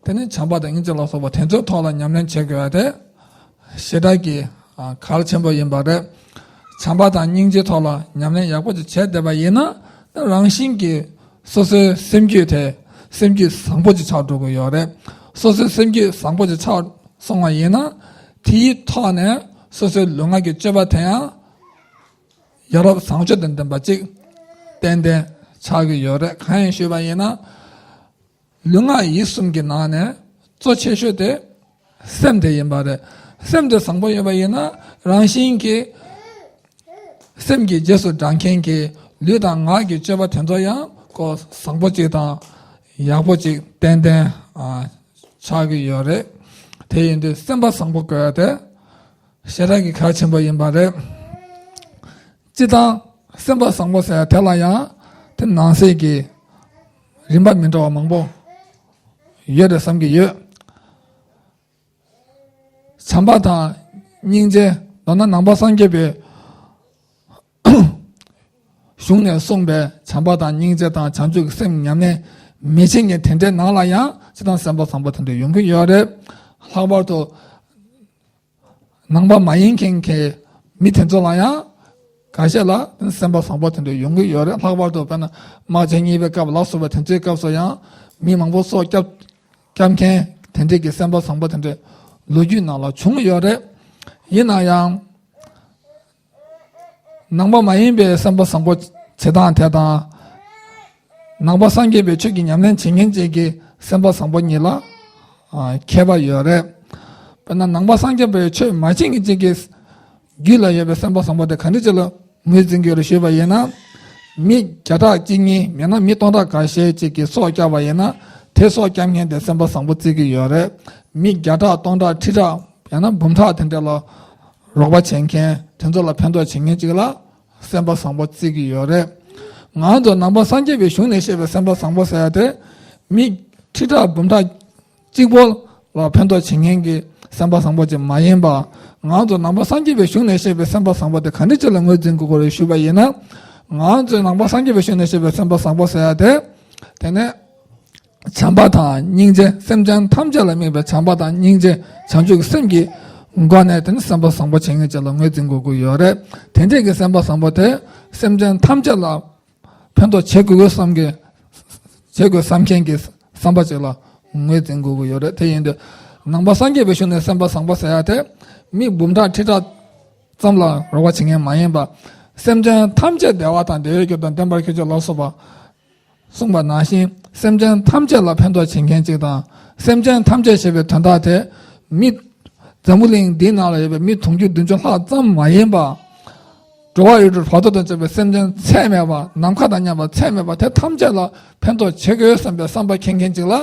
དེ་ནི་བྱམས་པ་དང་སྙིང་རྗེ་ལ་སོགས་པ་དེ་ཚོའི་ཐོག་ལ་ཉམས་ལེན་བྱེད་དགོས་པ་དེ་ཞེ་དྲག་གི་གལ་ཆེན་པོ་ཡིན་པ་རེད། བྱམས་པ་དང་སྙིང་རྗེའི་ཐོག་ལ་ཉམས་ལེན་ཡག་པོ་ཅིག་བྱས་བསྡད་པ་ཡིན་ན། རང་བཞིན་གྱིས་སོ་སོའི་སེམས་རྒྱུད་དེ་སེམས་རྒྱུད་བཟང་པོ་ཅིག་ཆགས་འགྲོ་གི་ཡོད་རེད། སོ་སོའི་སེམས་རྒྱུད་བཟང་པོ་ཅིག་ཆགས་སོང་བ་ཡིན་ན། དེའི་ཐོག་ནས་སོ་སོའི་ལུས་ངག་གི་སྤྱོད་པ་དེ་ཡང་ཡ་རབས་བཟང་སྤྱོད་དང་ལྡན་པ་ཅིག་ཏན་ཏན་ཆགས་ཀྱི་ཡོད་རེད། གང་ཡིན་ཞུས་པ་ཡིན་ན། ལུས་ངག་ཡིད་གསུམ་གྱི་ནང་ནས་གཙོ་ཆེ་ཤོས་དེ་སེམས་དེ་ཡིན་པ་རེད། སེམས་དེ་བཟང་པོ་ཡོད་པ་ཡིན་ན་རང་བཞིན་གྱིས་སེམས་ཀྱི་རྗེས་སུ་འབྲང་མཁན་གྱི་ལུས་དང་ངག་གི་སྤྱོད་པ་དེ་ཚོ་ཡང་ཁོ་བཟང་པོ་ཅིག་དང་ཡག་པོ་ཅིག་ཏན་ཏན་ཨ་ཆགས་ཀྱི་ཡོད་རེད། དེ་ཡིན་དུས་སེམས་པ་བཟང་པོ་དགོས་ཡ་དེ་ཞེ་དྲག་གི་གལ་ཆེན་པོ་ཡིན་པ་རེད། སྤྱིར་བཏང་སེམས་པ་བཟང་པོ་ཟེར་ཡ་དེ་ལ་ཡང་དེ་ནང་གསེས་ཀྱི་རིམ་པ་མི་འདྲ་བ་མང་པོ་ཡོད་རེད་བསམ་གྱི་ཡོད། བྱམས་པ་དང་སྙིང་རྗེ། མདོར་ན་ནང་པ་སངས་རྒྱས་པའི་གཞུང་ནས་གསུངས་པའི་བྱམས་པ་དང་སྙིང་རྗེ་དང་བྱང་ཆུབ་ཀྱི་སེམས་ཉམས་ལེན་མི་བྱེད་མཁན་དེ་འདྲའི་ནང་ལ་ཡང་སྤྱིར་བཏང་སེམས་པ་བཟང་པོ་དེ་འདྲ་ཡོང་གི་ཡོད་རེད། ལྷག་པར་དུ་ནང་པ་མ་ཡིན་མཁན་གྱི་མི་དེ་ཚོ་ལ་ཡང་ ཁ་ཤས་ལ་སེམས་པ་བཟང་པོ་དེ་འདྲ་ཡོང་གི་ཡོད་རེད། ལྷག་པར་དུ་དཔེར་ན་དམག་ཆེན་གཉིས་པའི་སྐབས་ལ་སོགས་པ་དེ་ཚོའི་སྐབས་སུ་ཡང་མི་མང་པོ་སྲོག་སྐྱབས་སྐྱབས་མཁན་དེ་འདྲས་ཀྱི་སེམས་པ་བཟང་པོ་དེ་འདྲས་ལོ་རྒྱུས་ནང་ལ་བྱུང་ཡོད་རེད། ཡིན་ན་ཡང་ནང་པ་མ་ཡིན་པའི་སེམས་པ་བཟང་པོ་བྱེད་སྟངས་དེ་དང་། ནང་པ་སངས་རྒྱས་པའི་ཆོས་ཀྱི་ཉམས་ལེན་བྱེད་མཁན་ཅིག་གི་སེམས་པ་བཟང་པོ་གཉིས་ལ་ཨ་ཁྱད་པར་ཡོད་རེད། དཔེར་ན་ནང་པ་སངས་རྒྱས་པའི་ཆོས་མ་བྱེད་མཁན་ཅིག་གི་རྒྱུད་ལ་ཡོད་པའི་སེམས་པ་བཟང་པོ་དེ་ག་འདྲ་ཅིག་ལ་ངོས་འཛིན་གྱི་ཡོད་རེད་ཞུས་པ་ཡིན་ན། མི་བརྒྱ་ཕྲག་གཅིག་གཉིས་ཡང་ན་མི་སྟོང་ཕྲག་འགའ་ཤས་ཅིག་གིས་སྲོག་བསྐྱབས་པ་ཡིན་ན། དེ་སྲོག་བསྐྱབས་མཁན་དེ་སེམས་པ་བཟང་པོ་བརྩི་གི་ཡོད་རེད། མི་བརྒྱ་ཕྲག་སྟོང་ཕྲག་ཁྲི་ཕྲག་ཡང་ན་འབུམ་ཕྲག་དེ་འདྲ་ལ་རོགས་པ་བྱེད་མཁན་དེ་ཚོ་ལ་ཕན་ཐོགས་བྱེད་མཁན་ཅིག་ལ་སེམས་པ་བཟང་པོ་བརྩི་གི་ཡོད་རེད། ང་ཚོ་ནང་པ་སངས་རྒྱས་པའི་གཞུང་ནས་བཤད་པའི་སེམས་པ་བཟང་པོ་ཟེར་ཡ་དེ་མི་ཁྲི་ཕྲག་འབུམ་ཕྲག་གཅིག་པོ་ལ་ཕན་ཐོགས་བྱེད་མཁན་གྱི་སེམས་པ་བཟང་པོ་ཅིག་མ་ཡིན་པ། ང་ཚོ་ནང་པ་སངས་རྒྱས་པའི་གཞུང་ནས་བཤད་པའི་སེམས་པ་བཟང་པོ་དེ་ག་འདྲ་ཅིག་ལ་ངོས་འཛིན་དགོས་ཀྱི་རེད་ཞུས་པ་ཡིན་ན། ང་ཚོའི་ནང་པ་སངས་རྒྱས་པའི་གཞུང་ནས་བཤད་པའི་སེམས་པ་བཟང་པོ་ཟེར་ཡ་དེ། དེ་ནས་བྱམས་པ་དང་སྙིང་རྗེ། སེམས་ཅན་ཐམས་ཅད་ལ་དམིགས་པའི་བྱམས་པ་དང་སྙིང་རྗེ། བྱང་ཆུབ་ཀྱི་སེམས་ཀྱི་སྒོ་ནས་དེ་ནི་སེམས་པ་བཟང་པོ་བྱེད་མཁན་ཅིག་ལ་ངོས་འཛིན་དགོས་ཀྱི་ཡོད་རེད། དེ་འདྲས་ཀྱི་སེམས་པ་བཟང་པོ་དེ་སེམས་ཅན་ཐམས་ཅད་ལ་ཕན་ཐོགས་བྱེད་དགོས་ཀྱི་བསམ་གྱི་བྱེད་དགོས་བསམ་མཁན་གྱི་བསམ་པ་ཅིག་ལ་ངོས་འཛིན་དགོས་ཀྱི་ཡོད་རེད། དེ་ཡིན་དུས་ནང་པ་སངས་རྒྱས་པའི་གཞུང་ནས་སེམས་པ་བཟང་པོ་ཟེར་ཡ་དེ་མི་འབུམ་ཕྲག་ཁྲི་ཕྲག་ཙམ་ལ་རོགས་པ་བྱེད་མཁན་མ་ཡིན་པ། སེམས་ཅན་ཐམས་ཅད་བདེ་བ་དང་བདེ་བའི་རྒྱུ་དང་ལྡན་པར་གྱུར་ཅིག་ལ་སོགས་པ་གསུངས་པ་ནང་བཞིན་སེམས་ཅན་ཐམས་ཅད་ལ་ཕན་ཐོགས་བྱེད་མཁན་ཅིག་དང་། སེམས་ཅན་ཐམས་ཅད་ཞེས་པའི་དོན་དག་དེ་མི་འཛམ་བུ་གླིང་འདིའི་ནང་ལ་ཡོད་པའི་མི་དུང་ཕྱུར་བདུན་ཅུ་ལྷག་ཙམ་མ་ཡིན་པ། འགྲོ་བ་ཡོངས་རྫོགས་བར་དོ་དང་བཅས་པའི་སེམས་ཅན་ཚད་མེད་པ། ནམ་མཁའ་དང་མཉམ་པ་ཚད་མེད་པ་དེ་ཐམས་ཅད་ལ་ཕན་ཐོགས་བྱེད་དགོས་བསམ་པའི་བསམ་པ་མཁྱེན་མཁན་ཅིག་ལ་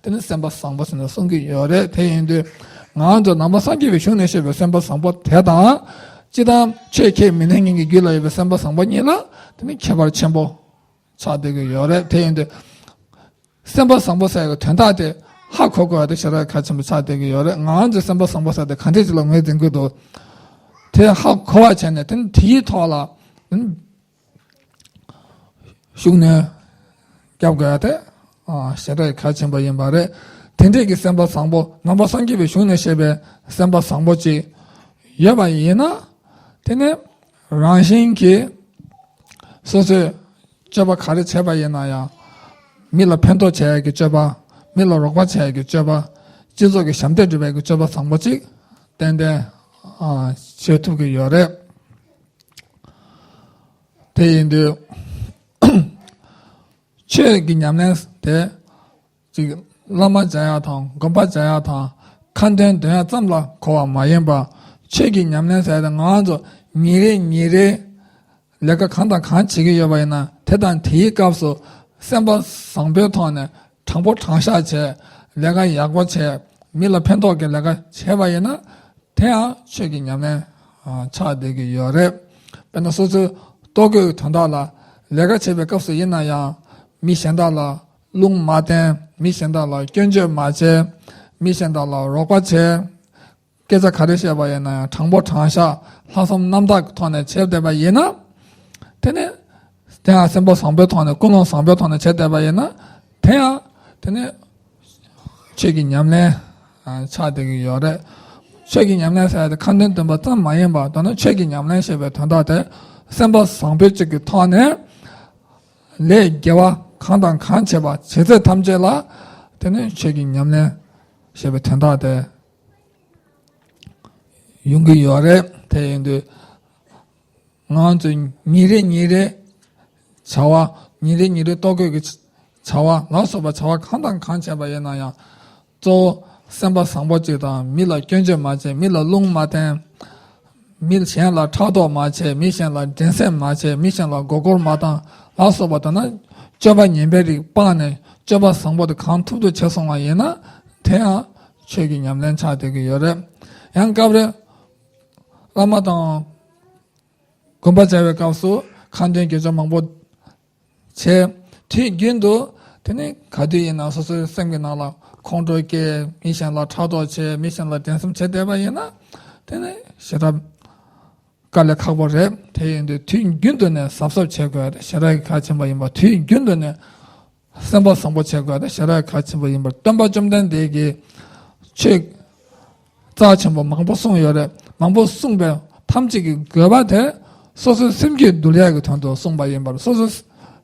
དེ་ནི་སེམས་པ་བཟང་པོ་ཟེར་ནས་གསུང་གི་ཡོད་རེད། དེ་ཡིན་དུས་ང་ཚོ་ནང་པ་སངས་རྒྱས་པའི་གཞུང་ནས་བཤད་པའི་སེམས་པ་བཟང་པོ་དེ་དང་། སྤྱིར་བཏང་ཆོས་ཁས་མི་ལེན་མཁན་གྱི་རྒྱུད་ལ་ཡོད་པའི་སེམས་པ་བཟང་པོ་གཉིས་ལ་དེ་ནི་ཁྱད་པར་ཆེན་པོ་ཆགས་བསྡད་ཀྱི་ཡོད་རེད། དེ་ཡིན་དུས་སེམས་པ་བཟང་པོ་ཟེར་བའི་དོན་དག་དེ་ཧ་གོ་དགོས་པ་དེ་ཞེ་དྲག་གལ་ཆེན་པོ་ཆགས་བསྡད་ཀྱི་ཡོད་རེད། ང་ཚོས་སེམས་པ་བཟང་པོ་ཟེར་དེ་ག་འདྲས་ཅིག་ལ་ངོས་འཛིན་དགོས་འདུག་དེ་ཧ་གོ་བ་བྱས་ནས་དེ་ནི་དེའི་ཐོག་ལ་ཤུགས་སྣོན་རྒྱབ་དགོས་ཡ་དེ་ཞེ་དྲག་གལ་ཆེན་པོ་ཡིན་པ་རེད། དེ་འདྲས་ཀྱི་སེམས་པ་བཟང་པོ་ནང་པ་སངས་རྒྱས་པའི་གཞུང་ནས་བཤད་པའི་སེམས་པ་བཟང་པོ་ཅིག་ཡོད་པ་ཡིན་ན། དེ་ནི་རང་བཞིན་གྱིས་སོ་སོས་སྤྱོད་པ་ག་རེ་བྱས་པ་ཡིན་ན་ཡང་། མི་ལ་ཕན་ཐོགས་བྱ་ཡ་གི་སྤྱོད་པ། མི་ལ་རོགས་པ་བྱ་ཡ་གི་སྤྱོད་པ། སྤྱི་ཚོགས་ཀྱི་ཞབས་འདེགས་སྒྲུབ་པའི་གི་སྤྱོད་པ་བཟང་པོ་ཅིག་ཏན་ཏན་བྱེད་ཐུབ་ཀྱི་ཡོད་རེད། དེ་ཡིན་དུས་ཆོས་ཀྱི་ཉམས་ལེན་དེ་ཅིག་བླ་མ་མཇལ་ཡག་དང་དགོན་པ་མཇལ་ཡག་དང་ཁ་འདོན་འདོན་ཡག་ཙམ་ལ་གོ་བ་མ་ཡིན་པ། ཆོས་ཀྱི་ཉམས་ལེན་ཟེར་ཏེ་ང་ཚོ་ཉིན་རེ་ཉིན་རེ་ལས་ཀ་གང་དང་གང་བྱེད་ཀྱི་ཡོད་པ་ཡིན་ན། དེ་དང་དེའི་སྐབས་སུ་སེམས་པ་བཟང་པོའི་ཐོག་ནས་དྲང་པོ་དྲང་བཞག་བྱས། ལས་ཀ་ཡག་པོ་བྱས། མི་ལ་ཕན་ཐོགས་ཀྱི་ལས་ཀ་བྱས་པ་ཡིན་ན། དེ་ཡང་ཆོས་ཀྱི་ཉམས་ལེན་ཆགས་བསྡད་ཀྱི་ཡོད་རེད། དཔེར་ན་སོ་སོའི་ལྟོ་གོས་ཀྱི་དོན་དག་ལ་ལས་ཀ་བྱེད་པའི་སྐབས་སུ་ཡིན་ན་ཡང་། མི་གཞན་དག་ལ་རླུང་མ་བསྟན། མི་གཞན་དག་ལ་སྐྱོན་བརྗོད་མ་བྱས། མི་གཞན་དག་ལ་རོགས་པ་བྱས། སྐད་ཆ་ག་རེ་བཤད་པ་ཡིན་ན་ཡང་དྲང་པོ་དྲང་བཞག་ལྷག་བསམ་རྣམ་དག་གི་ཐོག་ནས་བྱས་བསྡད་པ་ཡིན་ན། དེ་ནི་དེ་ཡང་སེམས་པ་བཟང་པོའི་ཐོག་ནས་ཀུན་སློང་བཟང་པོའི་ཐོག་ནས་བྱས་བསྡད་པ་ཡིན་ན། དེ་ཡང་དེ་ནི་ཆོས་ཀྱི་ཉམས་ལེན་ཆགས་བསྡད་ཀྱི་ཡོད་རེད། ཆོས་ཀྱི་ཉམས་ལེན་ཟེར་ཡ་དེ་ཁ་འདོན་འདོན་པ་ཙམ་མ་ཡིན་པར། མདོར་ན་ཆོས་ཀྱི་ཉམས་ལེན་ཞེས་པའི་དོན་དག་དེ་སེམས་པ་བཟང་པོའི་གཅིག་གི་ཐོག་ནས་ལས་དགེ་བ་གང་དང་གང་བྱེད་པ་བྱེད་ཚད་ཐམས་ཅད་ལ་དེ་ནི་ཆོས་ཀྱི་ཉམས་ལེན་ཞེས་པའི་དོན་དག་དེ་ཡོང་གི་ཡོད་རེད། དེ་ཡིན་དུས་ང་ཚོས་ཉིན་རེ་ཉིན་རེ་བྱ་བ། ཉིན་རེ་ཉིན་རེ་ལྟོ་གོས་ཀྱི་བྱ་བ་ལ་སོགས་པ་བྱ་བ་གང་དང་གང་བྱས་པ་ཡིན་ན་ཡང་། གཙོ་བོ་སེམས་པ་བཟང་པོ་ཅིག་དང་། མི་ལ་སྐྱོན་བརྗོད་མ་བྱས། མི་ལ་རླུང་མ་བསྟན། མི་གཞན་ལ་ཕྲག་དོག་མ་བྱས། མི་གཞན་ལ་འགྲན་སེམས་མ་བྱས། མི་གཞན་ལ་མགོ་སྐོར་མ་བཏང་ལ་སོགས་པ་དང་། སྤྱོད་པ་ངན་པའི་རིགས་སྤངས་ནས་སྤྱོད་པ་བཟང་པོ་དེ་གང་ཐུབ་ཐུབ་བྱས་སོང་བ་ཡིན་ན། དེ་ཡང་ཆོས་ཀྱི་ཉམས་ལེན་ཆགས་བསྡད་ཀྱི་ཡོད་རེད། ཡང་སྐབས་རེ་བླ་མ་དང་དགོན་པ་མཇལ་བའི་སྐབས་སུ་ཁ་འདོན་དགེ་སྦྱོར་མང་པོ་བྱས། དུས་རྒྱུན་དུ་དེ་ནི་ག་དུས་ཡིན་ན་སོ་སོའི་སེམས་ཀྱི་ནང་ལ་ཁོང་ཁྲོ་སྐྱེ། མི་གཞན་ལ་ཕྲག་དོག་བྱེད། མི་གཞན་ལ་འགྲན་སེམས་བྱེད་བསྡད་པ་ཡིན་ན། དེ་ནི་ཞེ་དྲག་དཀའ་ལས་ཁག་པོ་རེད། དེ་ཡིན་དུས་དུས་རྒྱུན་དུ་ནས་གཟབ་གཟབ་བྱེད་དགོས་ཞེ་དྲག་གལ་ཆེན་པོ་ཡིན་པ། དུས་རྒྱུན་དུ་ནས་སེམས་པ་བཟང་པོ་བྱེད་དགོས་ཞེ་དྲག་གལ་ཆེན་པོ་ཡིན་པར། སྟོན་པ་བཅོམ་ལྡན་འདས་ཀྱིས་ཆོས་རྩ་ཆེན་པོ་མང་པོ་གསུངས་ཡོད་རེད། མང་པོ་གསུངས་པའི་ཐམས་ཅད་ཀྱི་དགོས་པ་དེ་ སོ་སོའི་སེམས་རྒྱུད་འདུལ་ཡག་གི་དོན་དུ་གསུངས་པ་ཡིན་པར། སོ་སོའི་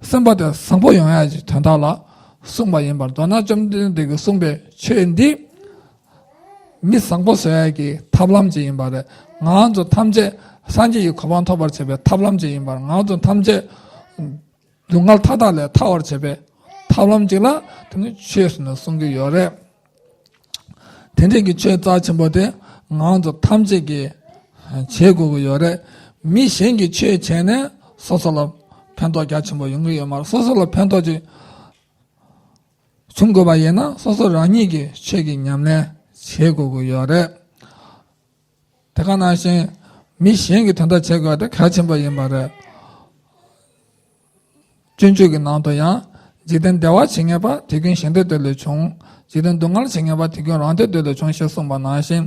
སེམས་པ་དེ་བཟང་པོ་ཡོང་ཡག་གི་དོན་དག་ལ་གསུངས་པ་ཡིན་པར། མདོར་ན་བཅོམ་ལྡན་འདས་ཀྱིས་གསུངས་པའི་ཆོས་འདི་མི་བཟང་པོ་བཟོ་ཡག་གི་ཐབས་ལམ་ཅིག་ཡིན་པ་རེད། ང་ཚོ་ཐམས་ཅད་སངས་རྒྱས་ཀྱི་གོ་འཕང་ཐོབ་པར་བྱེད་པའི་ཐབས་ལམ་ཅིག་ཡིན་པར། ང་ཚོ་ཐམས་ཅད་སྡུག་བསྔལ་མཐའ་དག་ལས་ཐར་བར་བྱེད་པའི་ཐབས་ལམ་ཅིག་ལ་དེ་ནི་ཆོས་ཟེར་ནས་གསུང་གི་ཡོད་རེད། དེ་འདྲས་ཀྱི་ཆོས་རྩ་ཆེན་པོ་དེ་ང་ཚོ་ཐམས་ཅད་ཀྱིས་བྱེད་དགོས་ཀྱི་ཡོད་རེད། མི་གཞན་གྱིས་ཆོས་བྱས་ནས་སོ་སོ་ལ་ཕན་ཐོགས་རྒྱ་ཆེན་པོ་ཡོང་གི་ཡོད་མ་རེད། སོ་སོ་ལ་ཕན་ཐོགས་ཅིག་བྱུང་དགོས་པ་ཡིན་ན། སོ་སོ་རང་ཉིད་ཀྱིས་ཆོས་ཀྱི་ཉམས་ལེན་བྱེད་དགོས་ཀྱི་ཡོད་རེད། དེ་ག་ནང་བཞིན་མི་གཞན་གྱི་དོན་དག་བྱེད་དགོས་པ་དེ་གལ་ཆེན་པོ་ཡིན་པ་རེད། སྤྱོད་འཇུག་གི་ནང་དུ་ཡང་། འཇིག་རྟེན་བདེ་བ་བྱེད་ངེས་པ། དེ་ཀུན་གཞན་དོན་འདོད་ལས་བྱུང་། འཇིག་རྟེན་སྡུག་བསྔལ་བྱེད་ངེས་པ། དེ་ཀུན་རང་དོན་འདོད་ལས་བྱུང་ཞེས་གསུངས་པ་ནང་བཞིན།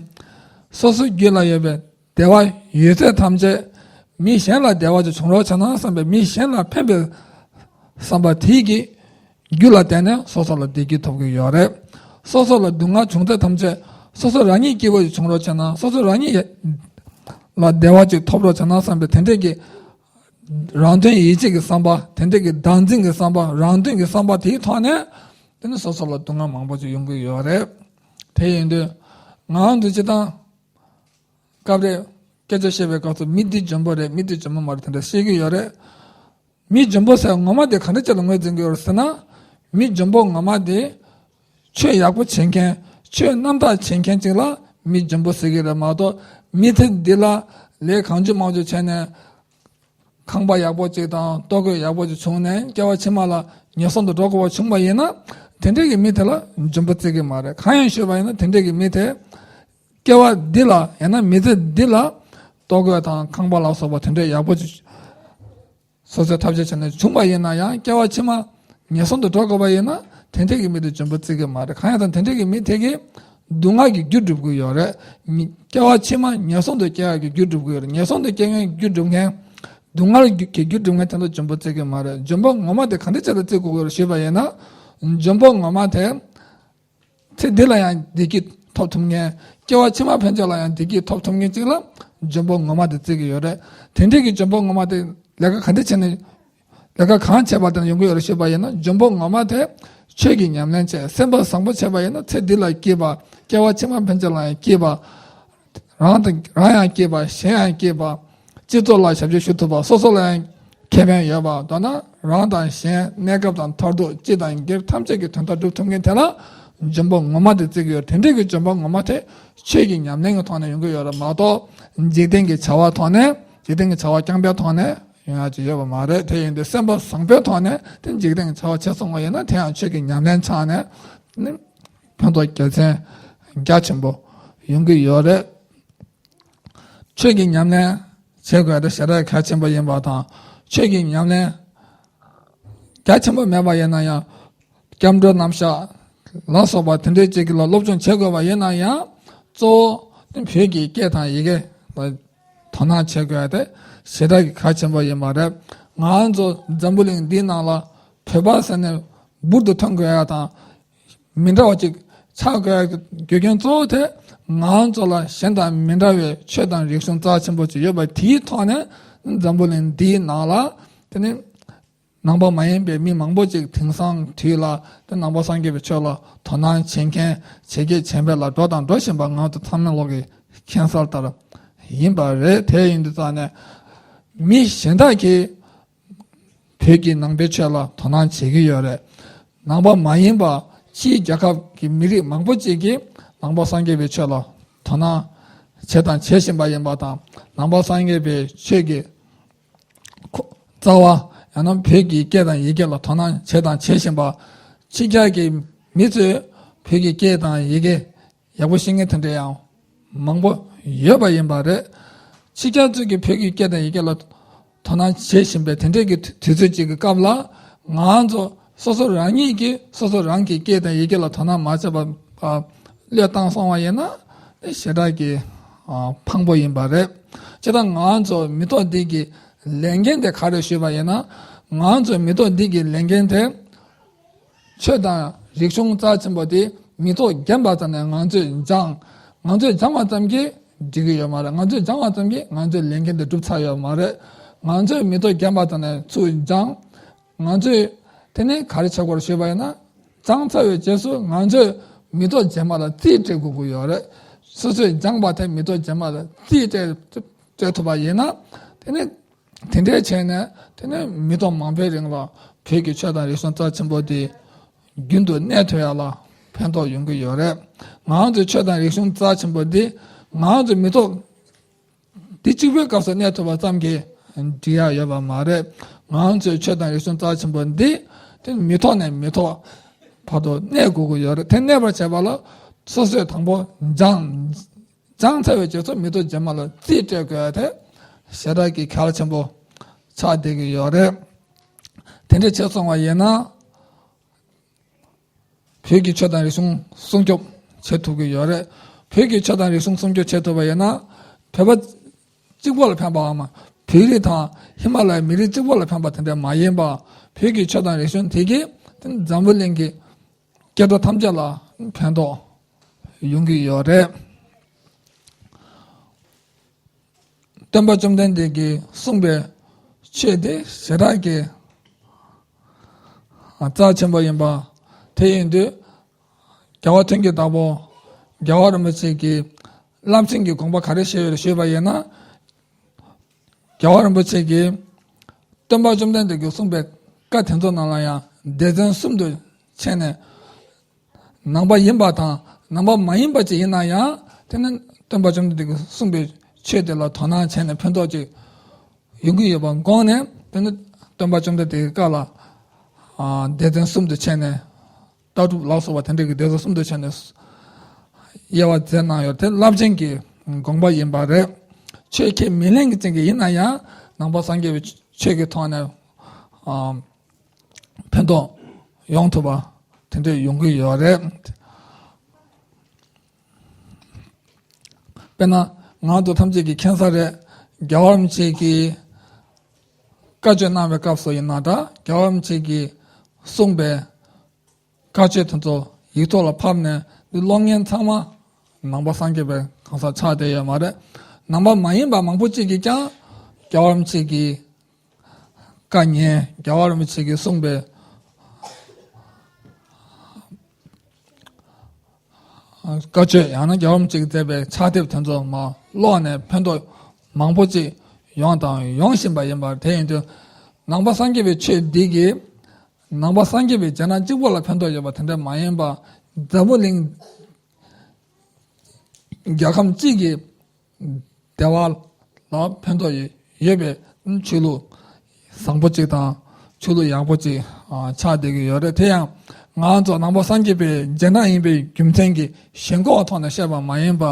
སོ་སོའི་རྒྱུད་ལ་ཡོད་པའི་བདེ་བ་ཡོད་ཚད་ཐམས་ཅད་མི་གཞན་ལ་བདེ་བ་ཅིག་བྱུང་རོགས་བྱས་ན་བསམ་པའི། མི་གཞན་ལ་ཕན་པའི་བསམ་པ་དེ་གི་རྒྱུ་ལ་བརྟེན་ནས་སོ་སོ་ལ་བདེ་སྐྱིད་ཐོབ་ཀྱི་ཡོད་རེད། སོ་སོ་ལ་སྡུག་བསྔལ་བྱུང་ཚད་ཐམས་ཅད་སོ་སོ་རང་ཉིད་སྐྱིད་པོ་ཞིག་བྱུང་རོགས་བྱས་ན། སོ་སོ་རང་ཉིད་ལ་བདེ་བ་ཅིག་ཐོབ་རོགས་བྱས་ན་བསམ་པའི་དེ་འདྲས་ཀྱི་རང་དོན་ཡིད་བྱེད་ཀྱི་བསམ་པ། དེ་འདྲས་ཀྱི་བདག་འཛིན་གྱི་བསམ་པ། རང་དོན་གྱི་བསམ་པ་དེའི་ཐོག་ནས་དེ་ནི་སོ་སོ་ལ་སྡུག་བསྔལ་མང་པོ་ཅིག་ཡོང་གི་ཡོད་རེད། དེ་ཡིན་དུས་ང་རང་ཚོ་སྤྱིར་བཏང་སྐབས་རེ་སྐད་ཆ་བཤད་པའི་སྐབས་སུ། མི་འདི་འཇོན་པོ་རེད། མི་འདི་འཇོན་པོ་མ་རེད། དེ་འདྲ་བཤད་ཀྱི་ཡོད་རེད། མི་འཇོན་པོ་ཟེར་ངོ་མ་དེ་ག་འདྲ་ཅིག་ལ་ངོས་འཛིན་གྱི་ཡོད་རེད་ཟེར་ན། མི་འཇོན་པོ་ངོ་མ་དེ་ཆོས་ཡག་པོ་བྱེད་མཁན། ཆོས་རྣམ་དག་བྱེད་མཁན་ཅིག་ལ་མི་འཇོན་པོ་ཟེར་གྱི་རེད་མ་གཏོགས། མི་དེ་འདི་ལ་ལས་གང་བྱུང་མང་བྱུང་བྱས་ནས་ཁང་པ་ཡག་པོ་ཅིག་དང་ལྟོ་གོས་ཡག་པོ་ཅིག་བྱུང་ནས་སྐྱེ་བ་ཕྱི་མ་ལ་ངན་སོང་དུ་འགྲོ་དགོས་པ་བྱུང་བ་ཡིན་ན། དེ་འདྲས་ཀྱི་མི་དེ་ལ་འཇོན་པོ་བརྩི་གི་མ་རེད། གང་ཡང་ཞུས་པ་ཡིན་ན། དེ་འདྲས་ཀྱི་མི་དེ་སྐྱེ་བ་འདི་ལ། ཡང་ན་མི་ཚེ་འདི་ལ་ལྟོ་གོས་དང་ཁང་པ་ལ་སོགས་པ་དེ་འདྲས་ཡག་པོ་ཅིག་སོ་སོས་ཐབས་ཤེས་བྱས་ནས་བྱུང་བ་ཡིན་ན་ཡང་། སྐྱེ་བ་ཕྱི་མ་ངན་སོང་དུ་འགྲོ་དགོས་པ་ཡིན་ན། དེ་འདྲས་ཀྱི་མི་དེ་འཇོན་པོ་བརྩི་གི་མ་རེད། གང་ཡང་དང་དེ་འདྲས་ཀྱི་མི་དེ་གིས་སྡུག་བསྔལ་གྱི་རྒྱུ་སྒྲུབ་ཀྱི་ཡོད་རེད། ཉི་སྐྱེ་བ་ཕྱི་མ་ངན་སོང་དུ་སྐྱེ་ཡག་གི་རྒྱུ་སྒྲུབ་ཀྱི་ཡོད་རེད། ངན་སོང་དུ་སྐྱེ་མཁན་རྒྱུ་སྒྲུབ་མཁན། སྡུག་བསྔལ་གྱི་རྒྱུ་སྒྲུབ་མཁན་དེ་ཚོ་འཇོན་པོ་བརྩི་གི་མ་རེད། འཇོན་པོ་ངོ་མ་དེ་ག་འདྲ་ཅིག་ལ་བརྩི་དགོས་ཀྱི་ཡོད་རེད་ཞུས་པ་ཡིན་ན། འཇོན་པོ་ངོ་མ་དེ་ཚེ་འདི་ལ་ཡང་བདེ་སྐྱིད་ཐོབ་ཐུབ་མཁན། སྐྱེ་བ་ཕྱི་མ་ཕན་ཆད་ལ་ཡང་བདེ་སྐྱིད་ཐོབ་ཐུབ་མཁན་ཅིག་ལ་འཇོན་པོ་ངོ་མ་དེ་བརྩི་གི་ཡོད་རེད། དེ་འདྲས་ཀྱི་འཇོན་པོ་ངོ་མ་དེ་ལས་ཀ་ག་འདྲ་བྱས་ནས། ལས་ཀ་གང་བྱས་པ་དེ་ཡོང་གི་ཡོད་རེད་ཞུས་པ་ཡིན་ན། འཇོན་པོ་ངོ་མ་དེ་ཆོས་ཀྱི་ཉམས་ལེན་བྱས། སེམས་པ་བཟང་པོ་བྱས་པ་ཡིན་ན། ཚེ་འདི་ལ་སྐྱིད་པ། སྐྱེ་བ་ཕྱི་མ་ཕན་ཆད་ལ་ཡང་སྐྱིད་པ། རང་དང་རང་ཡང་སྐྱིད་པ། གཞན་ཡང་སྐྱིད་པ། སྤྱི་ཚོགས་ལ་ཞབས་ཕྱི་ཞུ་ཐུབ་པ། སོ་སོ་ལ་ཡང་ཁེ་ཕན་ཡོད་པ། མདོར་ན་རང་དང་གཞན། གནས་སྐབས་དང་མཐར་ཐུག་སྤྱི་དང་སྒེར་ཐམས་ཅད་ཀྱི་དོན་དག་སྒྲུབ་ཐུབ་མཁན་དེ་ལ་འཇོན་པོ་ངོ་མ་དེ་བརྩི་གི་ཡོད། དེ་འདྲས་ཀྱི་འཇོན་པོ་ངོ་མ་དེ་ཆོས་ཀྱི་ཉམས་ལེན་གྱི་ཐོག་ནས་ཡོང་གི་ཡོད་རེད་མ་གཏོགས། འཇིག་རྟེན་གྱི་བྱ་བ་ཐོག་ནས། འཇིག་རྟེན་གྱི་བྱ་བ་རྐྱང་པའི་ཐོག་ནས་ཡོང་ཡག་ཅིག་ཡོད་པ་མ་རེད། དེ་ཡིན་དུས་སེམས་པ་བཟང་པོའི་ཐོག་ནས་དེ་འཇིག་རྟེན་གྱི་བྱ་བ་བྱས་སོང་བ་ཡིན་ན། དེ་ཡང་ཆོས་ཀྱི་ཉམས་ལེན་ཆགས་ནས་ནི་ཕན་ཐོགས་རྒྱལ་མཚན་རྒྱ་ཆེན་པོ་ཡོང་གི་ཡོད་རེད། ཆོས་ཀྱི་ཉམས་ལེན་བྱེད་དགོས་དེ་ཞེ་དྲག་གལ་ཆེན་པོ་ཡིན་པ་དང་། ཆོས་ཀྱི་ཉམས་ལེན་རྒྱ་ཆེན་པོ་མེད་པ་ཡིན་ན་ཡང་། སྐྱབས་འགྲོ་རྣམ་གཞག་ལ་སོགས་པ་དེ་འདྲའི་ཅིག་ལ་སློབ་སྦྱོང་བྱེད་དགོས་པ་ཡིན་ན་ཡང་། གཙོ་བོ་བོད་ཀྱི་སྐད་དང་ཡི་གེ་ལ་དོ་སྣང་བྱེད་དགོས་དེ་ཞེ་དྲག་གི་གལ་ཆེན་པོ་ཡིན་པ་རེད། ང་ཚོ་འཛམ་བུ་གླིང་འདིའི་ནང་ལ་བོད་པ་ཟེར་ནས་འབུར་དུ་ཐོན་དགོས་ཡ་དང་། མི་འདྲ་བ་ཅིག་ཆགས་དགོས་ཡ་རྒྱུ་རྐྱེན་གཙོ་བོ་དེ། ང་ཚོ་ལ་གཞན་དང་མི་འདྲ་བའི་ཆོས་དང་རིག་གཞུང་རྩ་ཆེན་པོ་ཅིག་ཡོད་པ་དེའི་ཐོག་ནས། འཛམ་བུ་གླིང་འདིའི་ནང་ལ་དེ་ནི་ནང་པ་མ་ཡིན་པའི་མི་མང་པོ་ཅིག་དེང་སང་དུས་ལ་དེ་ནང་པ་སངས་རྒྱས་པའི་ཆོས་ལ་དོ་སྣང་བྱེད་མཁན། བྱེད་མཁན། བྱེད་འབད་ལ་འགྲོ་དང་འགྲོ་བཞིན་པ་ང་ཚོ་ཚང་མ་ལོག་གི་མཁྱེན་གསལ་ལྟར་ཡིན་པ་རེད། དེ་ཡིན་དུས་ཙང་ནས་མི་གཞན་དག་གིས་བོད་ཀྱི་ནང་པའི་ཆོས་ལ་དོ་སྣང་བྱེད་ཀྱི་ཡོད་རེད། ནང་པ་མ་ཡིན་པ་ཕྱིའི་རྒྱལ་ཁབ་ཀྱི་མི་རིགས་མང་པོ་ཅིག་གིས་ནང་པ་སངས་རྒྱས་པའི་ཆོས་ལ་དོ་སྣང་བྱས་དང་བྱེད་བཞིན་པ་ཡིན་པ་དང་། ནང་པ་སངས་རྒྱས་པའི་ཆོས་ཀྱི་ཁོ་རྩ་བ། ཡང་ན་བོད་ཀྱི་སྐད་དང་ཡི་གེ་ལ་དོ་སྣང་བྱས་དང་བྱེད་བཞིན་པ། ཕྱི་རྒྱལ་གྱི་མི་ཚོས་བོད་ཀྱི་སྐད་དང་ཡི་གེ་ཡག་པོ་ཤེས་མཁན་དེ་འདྲ་ཡང་མང་པོ་ཡོད་པ་ཡིན་པ་རེད། ཕྱི་རྒྱལ་ཚོས་ཀྱི་བོད་ཀྱི་སྐད་དང་ཡི་གེ་ལ་དོ་སྣང་བྱེད་བཞིན་པའི་དེ་འདྲའི་གི་དུས་ཚོད་ཅིག་གི་སྐབས་ལ། ང་ཚོ་སོ་སོ་རང་ཉིད་ཀྱིས་སོ་སོ་རང་གི་སྐད་དང་ཡི་གེ་ལ་དོ་སྣང་མ་བྱས་པ་བློས་བཏང་སོང་བ་ཡིན་ན། ཞེ་དྲག་གི་ཕངས་པོ་ཡིན་པ་རེད། སྤྱིར་བཏང་ང་ཚོ་མི་ཐོག་འདི་གི་ལས་འགན་དེ་ག་རེ་ཞུས་པ་ཡིན་ན། ང་ཚོ་མི་ཐོག་འདི་གི་ལས་འགན་དེ། ཆོས་དང་རིག་གཞུང་རྩ་ཆེན་པོ་དེ་མི་ཐོག་རྒན་པ་ཙམ་ནས་ང་ཚོས་སྦྱངས། ང་ཚོས་སྦྱངས་པ་ཙམ་གྱིས་འགྲིག་གི་ཡོད་མ་རེད། ང་ཚོས་སྦྱངས་པ་ཙམ་གྱིས་ང་ཚོའི་ལས་འགན་དེ་འགྲུབ་ཚར་ཡོད་མ་རེད། ང་ཚོས་མེ་ཏོག་བརྒྱན་པ་དང་ནི་ཚུར་སྦྱངས། ང་ཚོས་དེ་ནས་ག་རེ་བྱེད་དགོས་རེད་ཞུས་པ་ཡིན་ན། སྦྱངས་ཚར་བའི་རྗེས་སུ་ང་ཚོས་མེ་ཏོག་རྗེས་མ་ལ་རྩིས་སྤྲད་དགོས་ཀྱི་ཡོད་རེད། སོ་སོས་སྦྱངས་པ་དེ་མེ་ཏོག་རྗེས་མ་ལ་རྩིས་སྤྲད་སྤྲད་ཐུབ་པ་ཡིན་ན། དེ་ནི་དེ་འདྲའི་བྱས་ནས་དེ་ནི་མི་ཐོག་མང་པོའི་རིང་ལ་བོད་ཀྱི་ཆོས་དང་རིག་གཞུང་རྩ་ཆེན་པོ་དེ་རྒྱུན་དུ་གནས་ཐུབ་ཡ་ལ་ཕན་ཐོགས་ཡོང་གི་ཡོད་རེད། ང་ཚོའི་ཆོས་དང་རིག་གཞུང་རྩ་ཆེན་པོ་འདི་ང་ཚོའི་མི་ཐོག་འདི་གཅིག་པུའི་སྐབས་སུ་གནས་ཐུབ་པ་ཙམ་གྱིས་འགྲིག་ཡ་ཡོད་པ་མ་རེད། ང་ཚོའི་ཆོས་དང་རིག་གཞུང་རྩ་ཆེན་པོ་འདི་དེ་མི་ཐོག་ནས་མི་ཐོག་བར་དུ་གནས་དགོས་ཀྱི་ཡོད་རེད། དེ་གནས་པར་བྱེད་པ་ལ་སོ་སོས་དང་པོ་སྦྱངས། སྦྱངས་ཚར་བའི་རྗེས་སུ་མེ་ཏོག་རྗེས་མ་ལ་རྩིས་སྤྲད་དགོས་ཡ་དེ་ཞེ་དྲག་གི་གལ་ཆེན་པོ་ཆགས་བསྡད་ཀྱི་ཡོད་རེད། དེ་འདྲ་བྱས་སོང་བ་ཡིན་ན། བོད་ཀྱི་ཆོས་དང་རིག་གཞུང་སྲུང་སྐྱོབ་བྱེད་ཐུབ་ཀྱི་ཡོད་རེད། བོད་ཀྱི་ཆོས་དང་རིག་གཞུང་སྲུང་སྐྱོབ་བྱེད་ཐུབ་པ་ཡིན་ན། བོད་པ་གཅིག་པོ་ལ་ཕན་པའམ། བོད་རིགས་དང་ཧི་མ་ལ་ཡའི་མི་རིགས་གཅིག་པོ་ལ་ཕན་པ་དེ་འདྲ་མ་ཡིན་པ། བོད་ཀྱི་ཆོས་དང་རིག་གཞུང་དེ་གིས་འཛམ་བུ་གླིང་གི་སྐྱེ་འགྲོ་ཐམས་ཅད་ལ་ཕན་ཐོགས་ཡོང་གི་ཡོད་རེད། སྟོན་པ་བཅོམ་ལྡན་འདས་ཀྱིས་གསུངས་པའི་ཆོས་དེ་ཞེ་དྲག་གི་རྩ་ཆེན་པོ་ཡིན་པ། དེ་ཡིན་དུས་རྒྱལ་བ་ཐོན་སྐྱེད་དང་པོ་རྒྱལ་བ་རིན་པོ་ཆེ་གིས་རླབས་ཆེན་གྱི་དགོངས་པ་ག་རེ་བཞེས་ཡོད་རེད་ཞུས་པ་ཡིན་ན། རྒྱལ་བ་རིན་པོ་ཆེ་གིས་སྟོན་པ་བཅོམ་ལྡན་འདས་ཀྱིས་གསུངས་པའི་བཀའ་དེ་ཚོ་ནང་ལ་ཡང་སྡེ་ཚན་གསུམ་དུ་ཕྱེ་ནས། ནང་པ་ཡིན་པ་དང་ནང་པ་མ་ཡིན་པ་ཅིག་ཡིན་ན་ཡང་། དེ་ནི་སྟོན་པ་བཅོམ་ལྡན་འདས་ཀྱིས་གསུངས་པའི་ཆོས་དེ་ལ་དོ་སྣང་བྱས་ནས་ཕན་ཐོགས་ཅིག་ཡོང་གི་ཡོད་པ་དགོངས་ནས། དེ་ནི་སྟོན་པ་བཅོམ་ལྡན་འདས་ཀྱི་བཀའ་ལ་ཨ་སྡེ་ཚན་གསུམ་དུ་ཕྱེ་ནས། ལྟ་གྲུབ་ལ་སོགས་པ་དེ་འདྲ་གི་སྡེ་ཚན་གསུམ་དུ་ཕྱེ་ནས་དབྱེ་བ་མཛད་གནང་ཡོད། དེ་རླབས་ཆེན་གྱི་དགོངས་པ་ཡིན་པ་རེད། ཆོས་ཁས་མི་ལེན་གྱི་ཅན་གྱི་ཡིན་ན་ཡང་ནང་པ་སངས་རྒྱས་པའི་ཆོས་ཀྱི་ཐོག་ནས་ཨ་ཕན་ཐོགས་ཡོང་ཐུབ་པ་དེ་འདྲ་ཡོང་གི་ཡོད་རེད། དཔེར་ན་ང་ཚོ་ཐམས་ཅད་ཀྱིས་མཁྱེན་གསལ་རེད། རྒྱལ་བ་རིན་པོ་ཆེ་གིས་བཀའ་ཆོས་གནང་བའི་སྐབས་སུ་ཡིན་ན་འདྲ། རྒྱལ་བ་རིན་པོ་ཆེ་གིས་གསུངས་པའི་བཀའ་ཆོས་དེ་ཚོ་ཡིག་ཐོག་ལ་ཕབ་ནས་འདི་ཀློག་མཁན་ཚང་མ་ནང་པ་སངས་རྒྱས་པའི་གང་ཟག་ཆགས་བསྡད་ཡོད་མ་རེད། ནང་པ་མ་ཡིན་པ་མང་པོ་ཅིག་གིས་ཀྱང་རྒྱལ་བ་རིན་པོ་ཆེ་གི་བཀའ་ཉན། རྒྱལ་བ་རིན་པོ་ཆེ་གིས་གསུངས་པའི་བཀའ་ཆོས། ཡང་ན་རྒྱལ་བ་རིན་པོ་ཆེ་གིས་མཛད་པའི་ཕྱག་དེབ་དེ་ཚོ་མར་ཀློག་ནས་ཕན་ཐོགས་མང་པོ་ཅིག་ཡོང་དང་ཡོང་བཞིན་པ་ཡིན་པ། དེ་ཡིན་དུས་ནང་པ་སངས་རྒྱས་པའི་ཆོས་འདི་གིས་ནང་པ་སངས་རྒྱས་པའི་རྗེས་འབྲང་གཅིག་པོ་ལ་ཕན་ཐོགས་ཡོད་པ་དེ་འདྲ་མ་ཡིན་པ། འཛམ་བུ་གླིང་རྒྱལ་ཁམས་གཅིག་གི་བདེ་བ་ལ་ཕན་ཐོགས་ཡོད་པའི་ཆོས་ལུགས་བཟང་པོ་གཅིག་དང་ཆོས་ལུགས་ཡག་པོ་གཅིག་ཨ་ཆགས་བསྡད་ཀྱི་ཡོད་རེད། དེ་ཡང་ང་ཚོ་ནང་པ་སངས་རྒྱས་པའི་རྗེས་འབྲང་ཡིན་པའི་རྒྱུ་མཚན་གྱིས་ཞེན་ཁོག་ཐོག་ནས་བཤད་པ་མ་ཡིན་པ།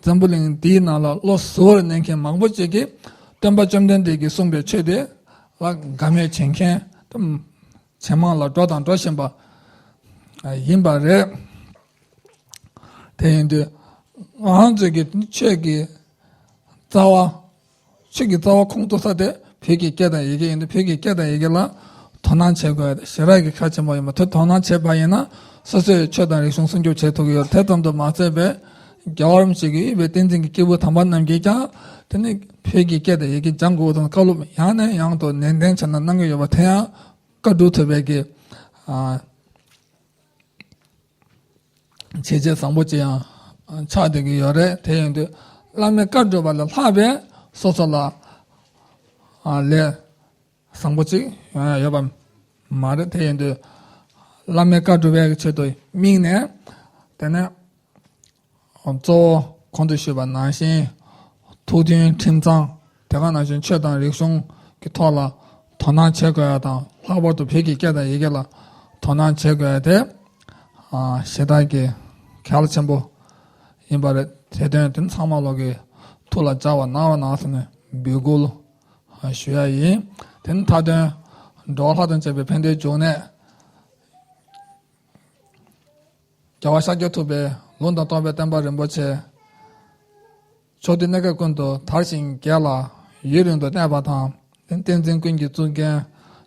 འཛམ་བུ་གླིང་འདིའི་ནང་ལ་བློ་གཟུ་བོར་གནས་མཁན་མང་པོ་ཅིག་གིས་སྟོན་པ་བཅོམ་ལྡན་འདས་ཀྱིས་གསུངས་པའི་ཆོས་དེ་ལ་དགའ་མོས་བྱེད་མཁན་དང་། ཇེ་མང་ལ་འགྲོ་དང་འགྲོ་བཞིན་པ་ཡིན་པ་རེད། དེ་ཡིན་དུས་ང་ཚོས་ཀྱི་ཆོས་ཀྱི་རྩ་བ། ཆོས་ཀྱི་རྩ་བ་ཁུངས་གཏུགས་ས་དེ་བོད་ཀྱི་སྐད་དང་ཡི་གེ་ཡིན་དུས། བོད་ཀྱི་སྐད་དང་ཡི་གེ་ལ་དོ་སྣང་བྱེད་དགོས་ཞེ་དྲག་གི་གལ་ཆེན་པོ་ཡིན་པ། དེ་དོ་སྣང་བྱས་པ་ཡིན་ན་སོ་སོའི་ཆོས་དང་རིག་གཞུང་སྲུང་སྐྱོབ་བྱེད་ཐུབ་ཀྱི་ཡོད། དེ་ཙམ་དུ་མ་ཟད་པའི་རྒྱལ་བ་རིན་པོ་ཆེ་གིས་དབུས་པའི་བསྟན་འཛིན་གྱི་སྐྱེས་བུ་དམ་པ་རྣམས་ཀྱིས་ཀྱང་དེ་ནི་བོད་ཀྱི་སྐད་དང་ཡི་གེ་སྦྱང་དགོས་དང་། བཀའ་སློབ་ཡང་ནས་ཡང་དུ་ནན་ཏན་བྱས་ནས་གནང་གི་ཡོད་པ་དེ་ཡང་བཀའ་སྒྲུབ་ཐུབ་པའི་གི་ཨ་བྱས་རྗེས་བཟང་པོ་ཅིག་ཡང་ཆགས་བསྡད་ཀྱི་ཡོད་རེད། དེ་ཡིན་དུས་བླ་མའི་བཀའ་སྒྲུབ་པ་ལས་ལྷག་པའི་སོ་སོ་ལ་ཨ་ལས་བཟང་པོ་ཅིག་ཡོང་ཡ་ཡོད་པ་མ་རེད། དེ་ཡིན་དུས་བླ་མའི་བཀའ་སྒྲུབ་པའི་ཆེད་དུ་དམིགས་ནས། དེ་ནས་གཙོ་བོ་གོང་དུ་ཞུས་པ་ནང་བཞིན་ཐུགས་མཐུན་ཁྲིམས་གཙང་། དེ་ག་ནང་བཞིན་ཆོས་དང་རིག་གཞུང་གི་ཐོག་ལ་དོ་སྣང་བྱེད་དགོས་ཡ་དང་། ལྷག་པར་དུ་བོད་ཀྱི་སྐད་དང་ཡི་གེ་ལ་དོ་སྣང་བྱེད་དགོས་ཡ་དེ་ཨ་ཞེ་དྲག་གི་གལ་ཆེན་པོ་ཡིན་པ་རེད། དེ་དོན་དེ་ཚང་མ་ལོག་གི་ཐུགས་ལ་འཇགས་པ་གནང་རོགས་གནང་ཟེར་ནས་འབོད་སྐུལ་ཞུ་ཡ་ཡིན། དེ་ནི་མཐའ་དོན་འགྲོ་བ་ལྷ་དང་བཅས་པའི་ཕན་བདེའི་འབྱུང་གནས། རྒྱལ་བ་ཤཱཀྱ་ཐུབ་པའི་ལུང་དང་རྟོགས་པའི་བསྟན་པ་རིན་པོ་ཆེ། ཕྱོགས་དུས་གནས་སྐབས་ཀུན་ཏུ་དར་ཞིང་རྒྱས་ལ་ཡུན་རིང་དུ་གནས་པ་དང་། བསྟན་འཛིན་ཀུན་གྱི་གཙུག་རྒྱན་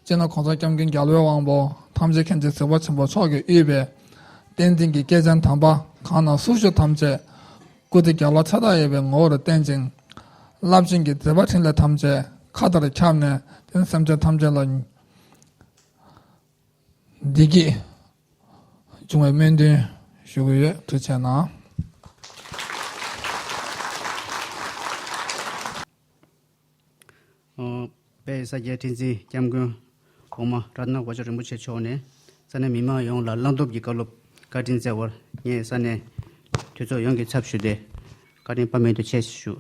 སྤྱི་ནོར་༸གོང་ས་༸སྐྱབས་མགོན་རྒྱལ་བའི་དབང་པོ་ཐམས་ཅད་མཁྱེན་ཅིང་གཟིགས་པ་ཆེན་པོ་མཆོག་གིས་དབུས་པའི་བསྟན་འཛིན་གྱི་སྐྱེས་ཆེན་དམ་པ་གང་ན་སུ་བཞུགས་ཐམས་ཅད་སྐུ་ཚེ་རྒྱ་ལོ་ཚད་དང་ཡོད་པའི་ངོ་བོར་བརྟན་ཅིང་། རླབས་ཆེན་གྱི་མཛད་པ་འཕྲིན་ལས་ཐམས་ཅད་ མཁའ་ལྟར་ཁྱབ་ནས་དེ་ནི་སེམས་ཅན་ཐམས་ཅད་ལ་བདེ་སྐྱིད་འབྱུང་བའི་སྨོན་འདུན་ཞུ་གི་ཡོད། ཐུགས་རྗེ་གནང་། ཨོ། དཔལ་ས་སྐྱའི་ཁྲི་འཛིན་སྐྱབས་མགོན་གོང་མ་རཏྣ་གོ་ཆ་རིན་པོ་ཆེ་མཆོག་ནས་ས་གནས་མི་མང་ཡོངས་ལ་བླངས་སྟོབས་ཀྱི་བཀའ་སློབ་བཀའ་དྲིན་བསྩལ་བར་ངས་ས་གནས་གྲོས་ཚོགས་ཡོངས་ཀྱི་ཚབ་ཞུས་ཏེ་བཀའ་དྲིན་དཔག་མེད་དུ་ཆེ་ཞུ།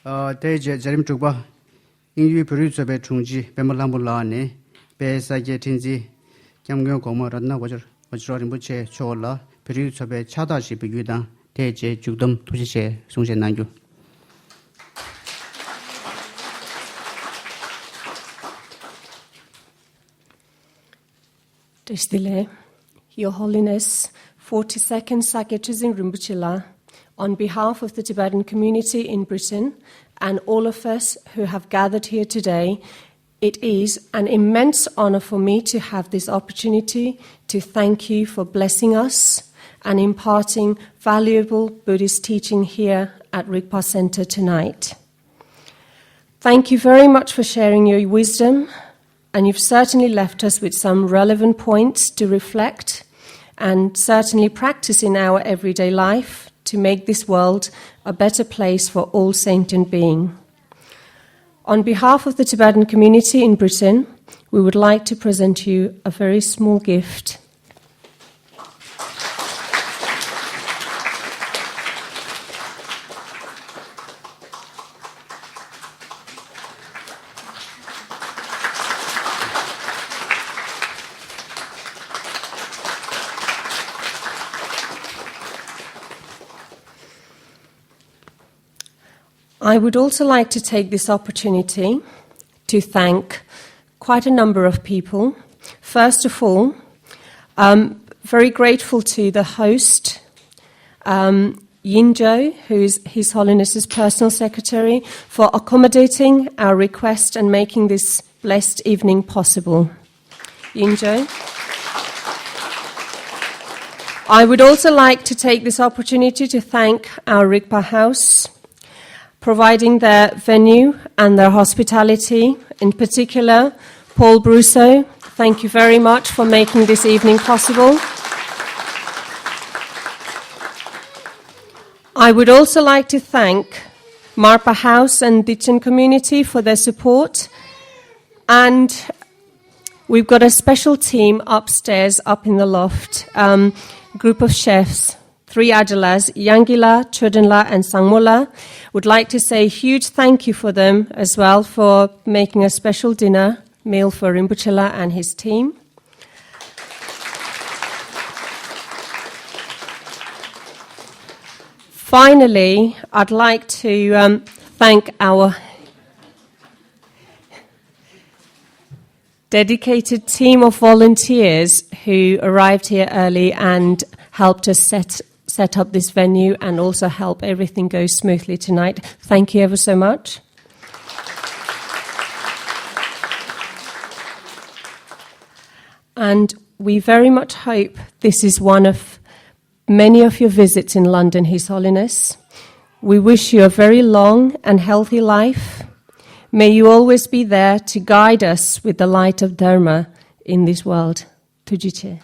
ཨ། དེའི་རྗེས་མཛད་རིམ་དྲུག་པ། དབྱིན་ཡུལ་བོད་རིགས་ཚོགས་པའི་དྲུང་ཆེ་པད་མ་ལྷ་མོ་ལགས་ནས་དཔལ་ས་སྐྱའི་ཁྲི་འཛིན་སྐྱབས་མགོན་གོང་མ་རཏྣ་གོ་ཆ་གོ་ཆ་རིན་པོ་ཆེ་མཆོག་ལ་བོད་རིགས་ཚོགས་པའི་ཕྱག་རྟགས་ཤིག་འབུལ་རྒྱུ་དང་། དེའི་རྗེས་མཇུག་བསྡོམས་ཐུགས་རྗེ་ཆེ་གསུང་བཤད་གནང་རྒྱུ། བཀྲ་ཤིས་བདེ་ལེགས། Your Holiness, forty-second Sakya Trizin Rinpoche La, on behalf of the Tibetan community in Britain and all of us who have gathered here today, it is an immense honor for me to have this opportunity to thank you for blessing us and imparting valuable Buddhist teaching here at Rigpa Center tonight. Thank you very much for sharing your wisdom, and you've certainly left us with some relevant points to reflect and certainly practice in our everyday life to make this world a better place for all sentient being. On behalf of the Tibetan community in Britain, we would like to present you a very small gift. I would also like to take this opportunity to thank quite a number of people. First of all, um, very grateful to the host, um, Yin Zhou, who is His Holiness's personal secretary, for accommodating our request and making this blessed evening possible. Yin Zhou. I would also like to take this opportunity to thank our Rigpa House, providing their venue and their hospitality. In particular, Paul Brusso, thank you very much for making this evening possible. I would also like to thank Marpa House and Ditchin community for their support. And we've got a special team upstairs, up in the loft, um, group of chefs, three Ajalas, Yangila, Chodenla, and Sangmola. Would like to say a huge thank you for them as well for making a special dinner meal for Rinpochela and his team. Finally, I'd like to, um, thank our dedicated team of volunteers who arrived here early and helped us set, set up this venue and also help everything go smoothly tonight. Thank you ever so much. And we very much hope this is one of many of your visits in London, His Holiness. We wish you a very long and healthy life. May you always be there to guide us with the light of Dharma in this world. Tuji Che.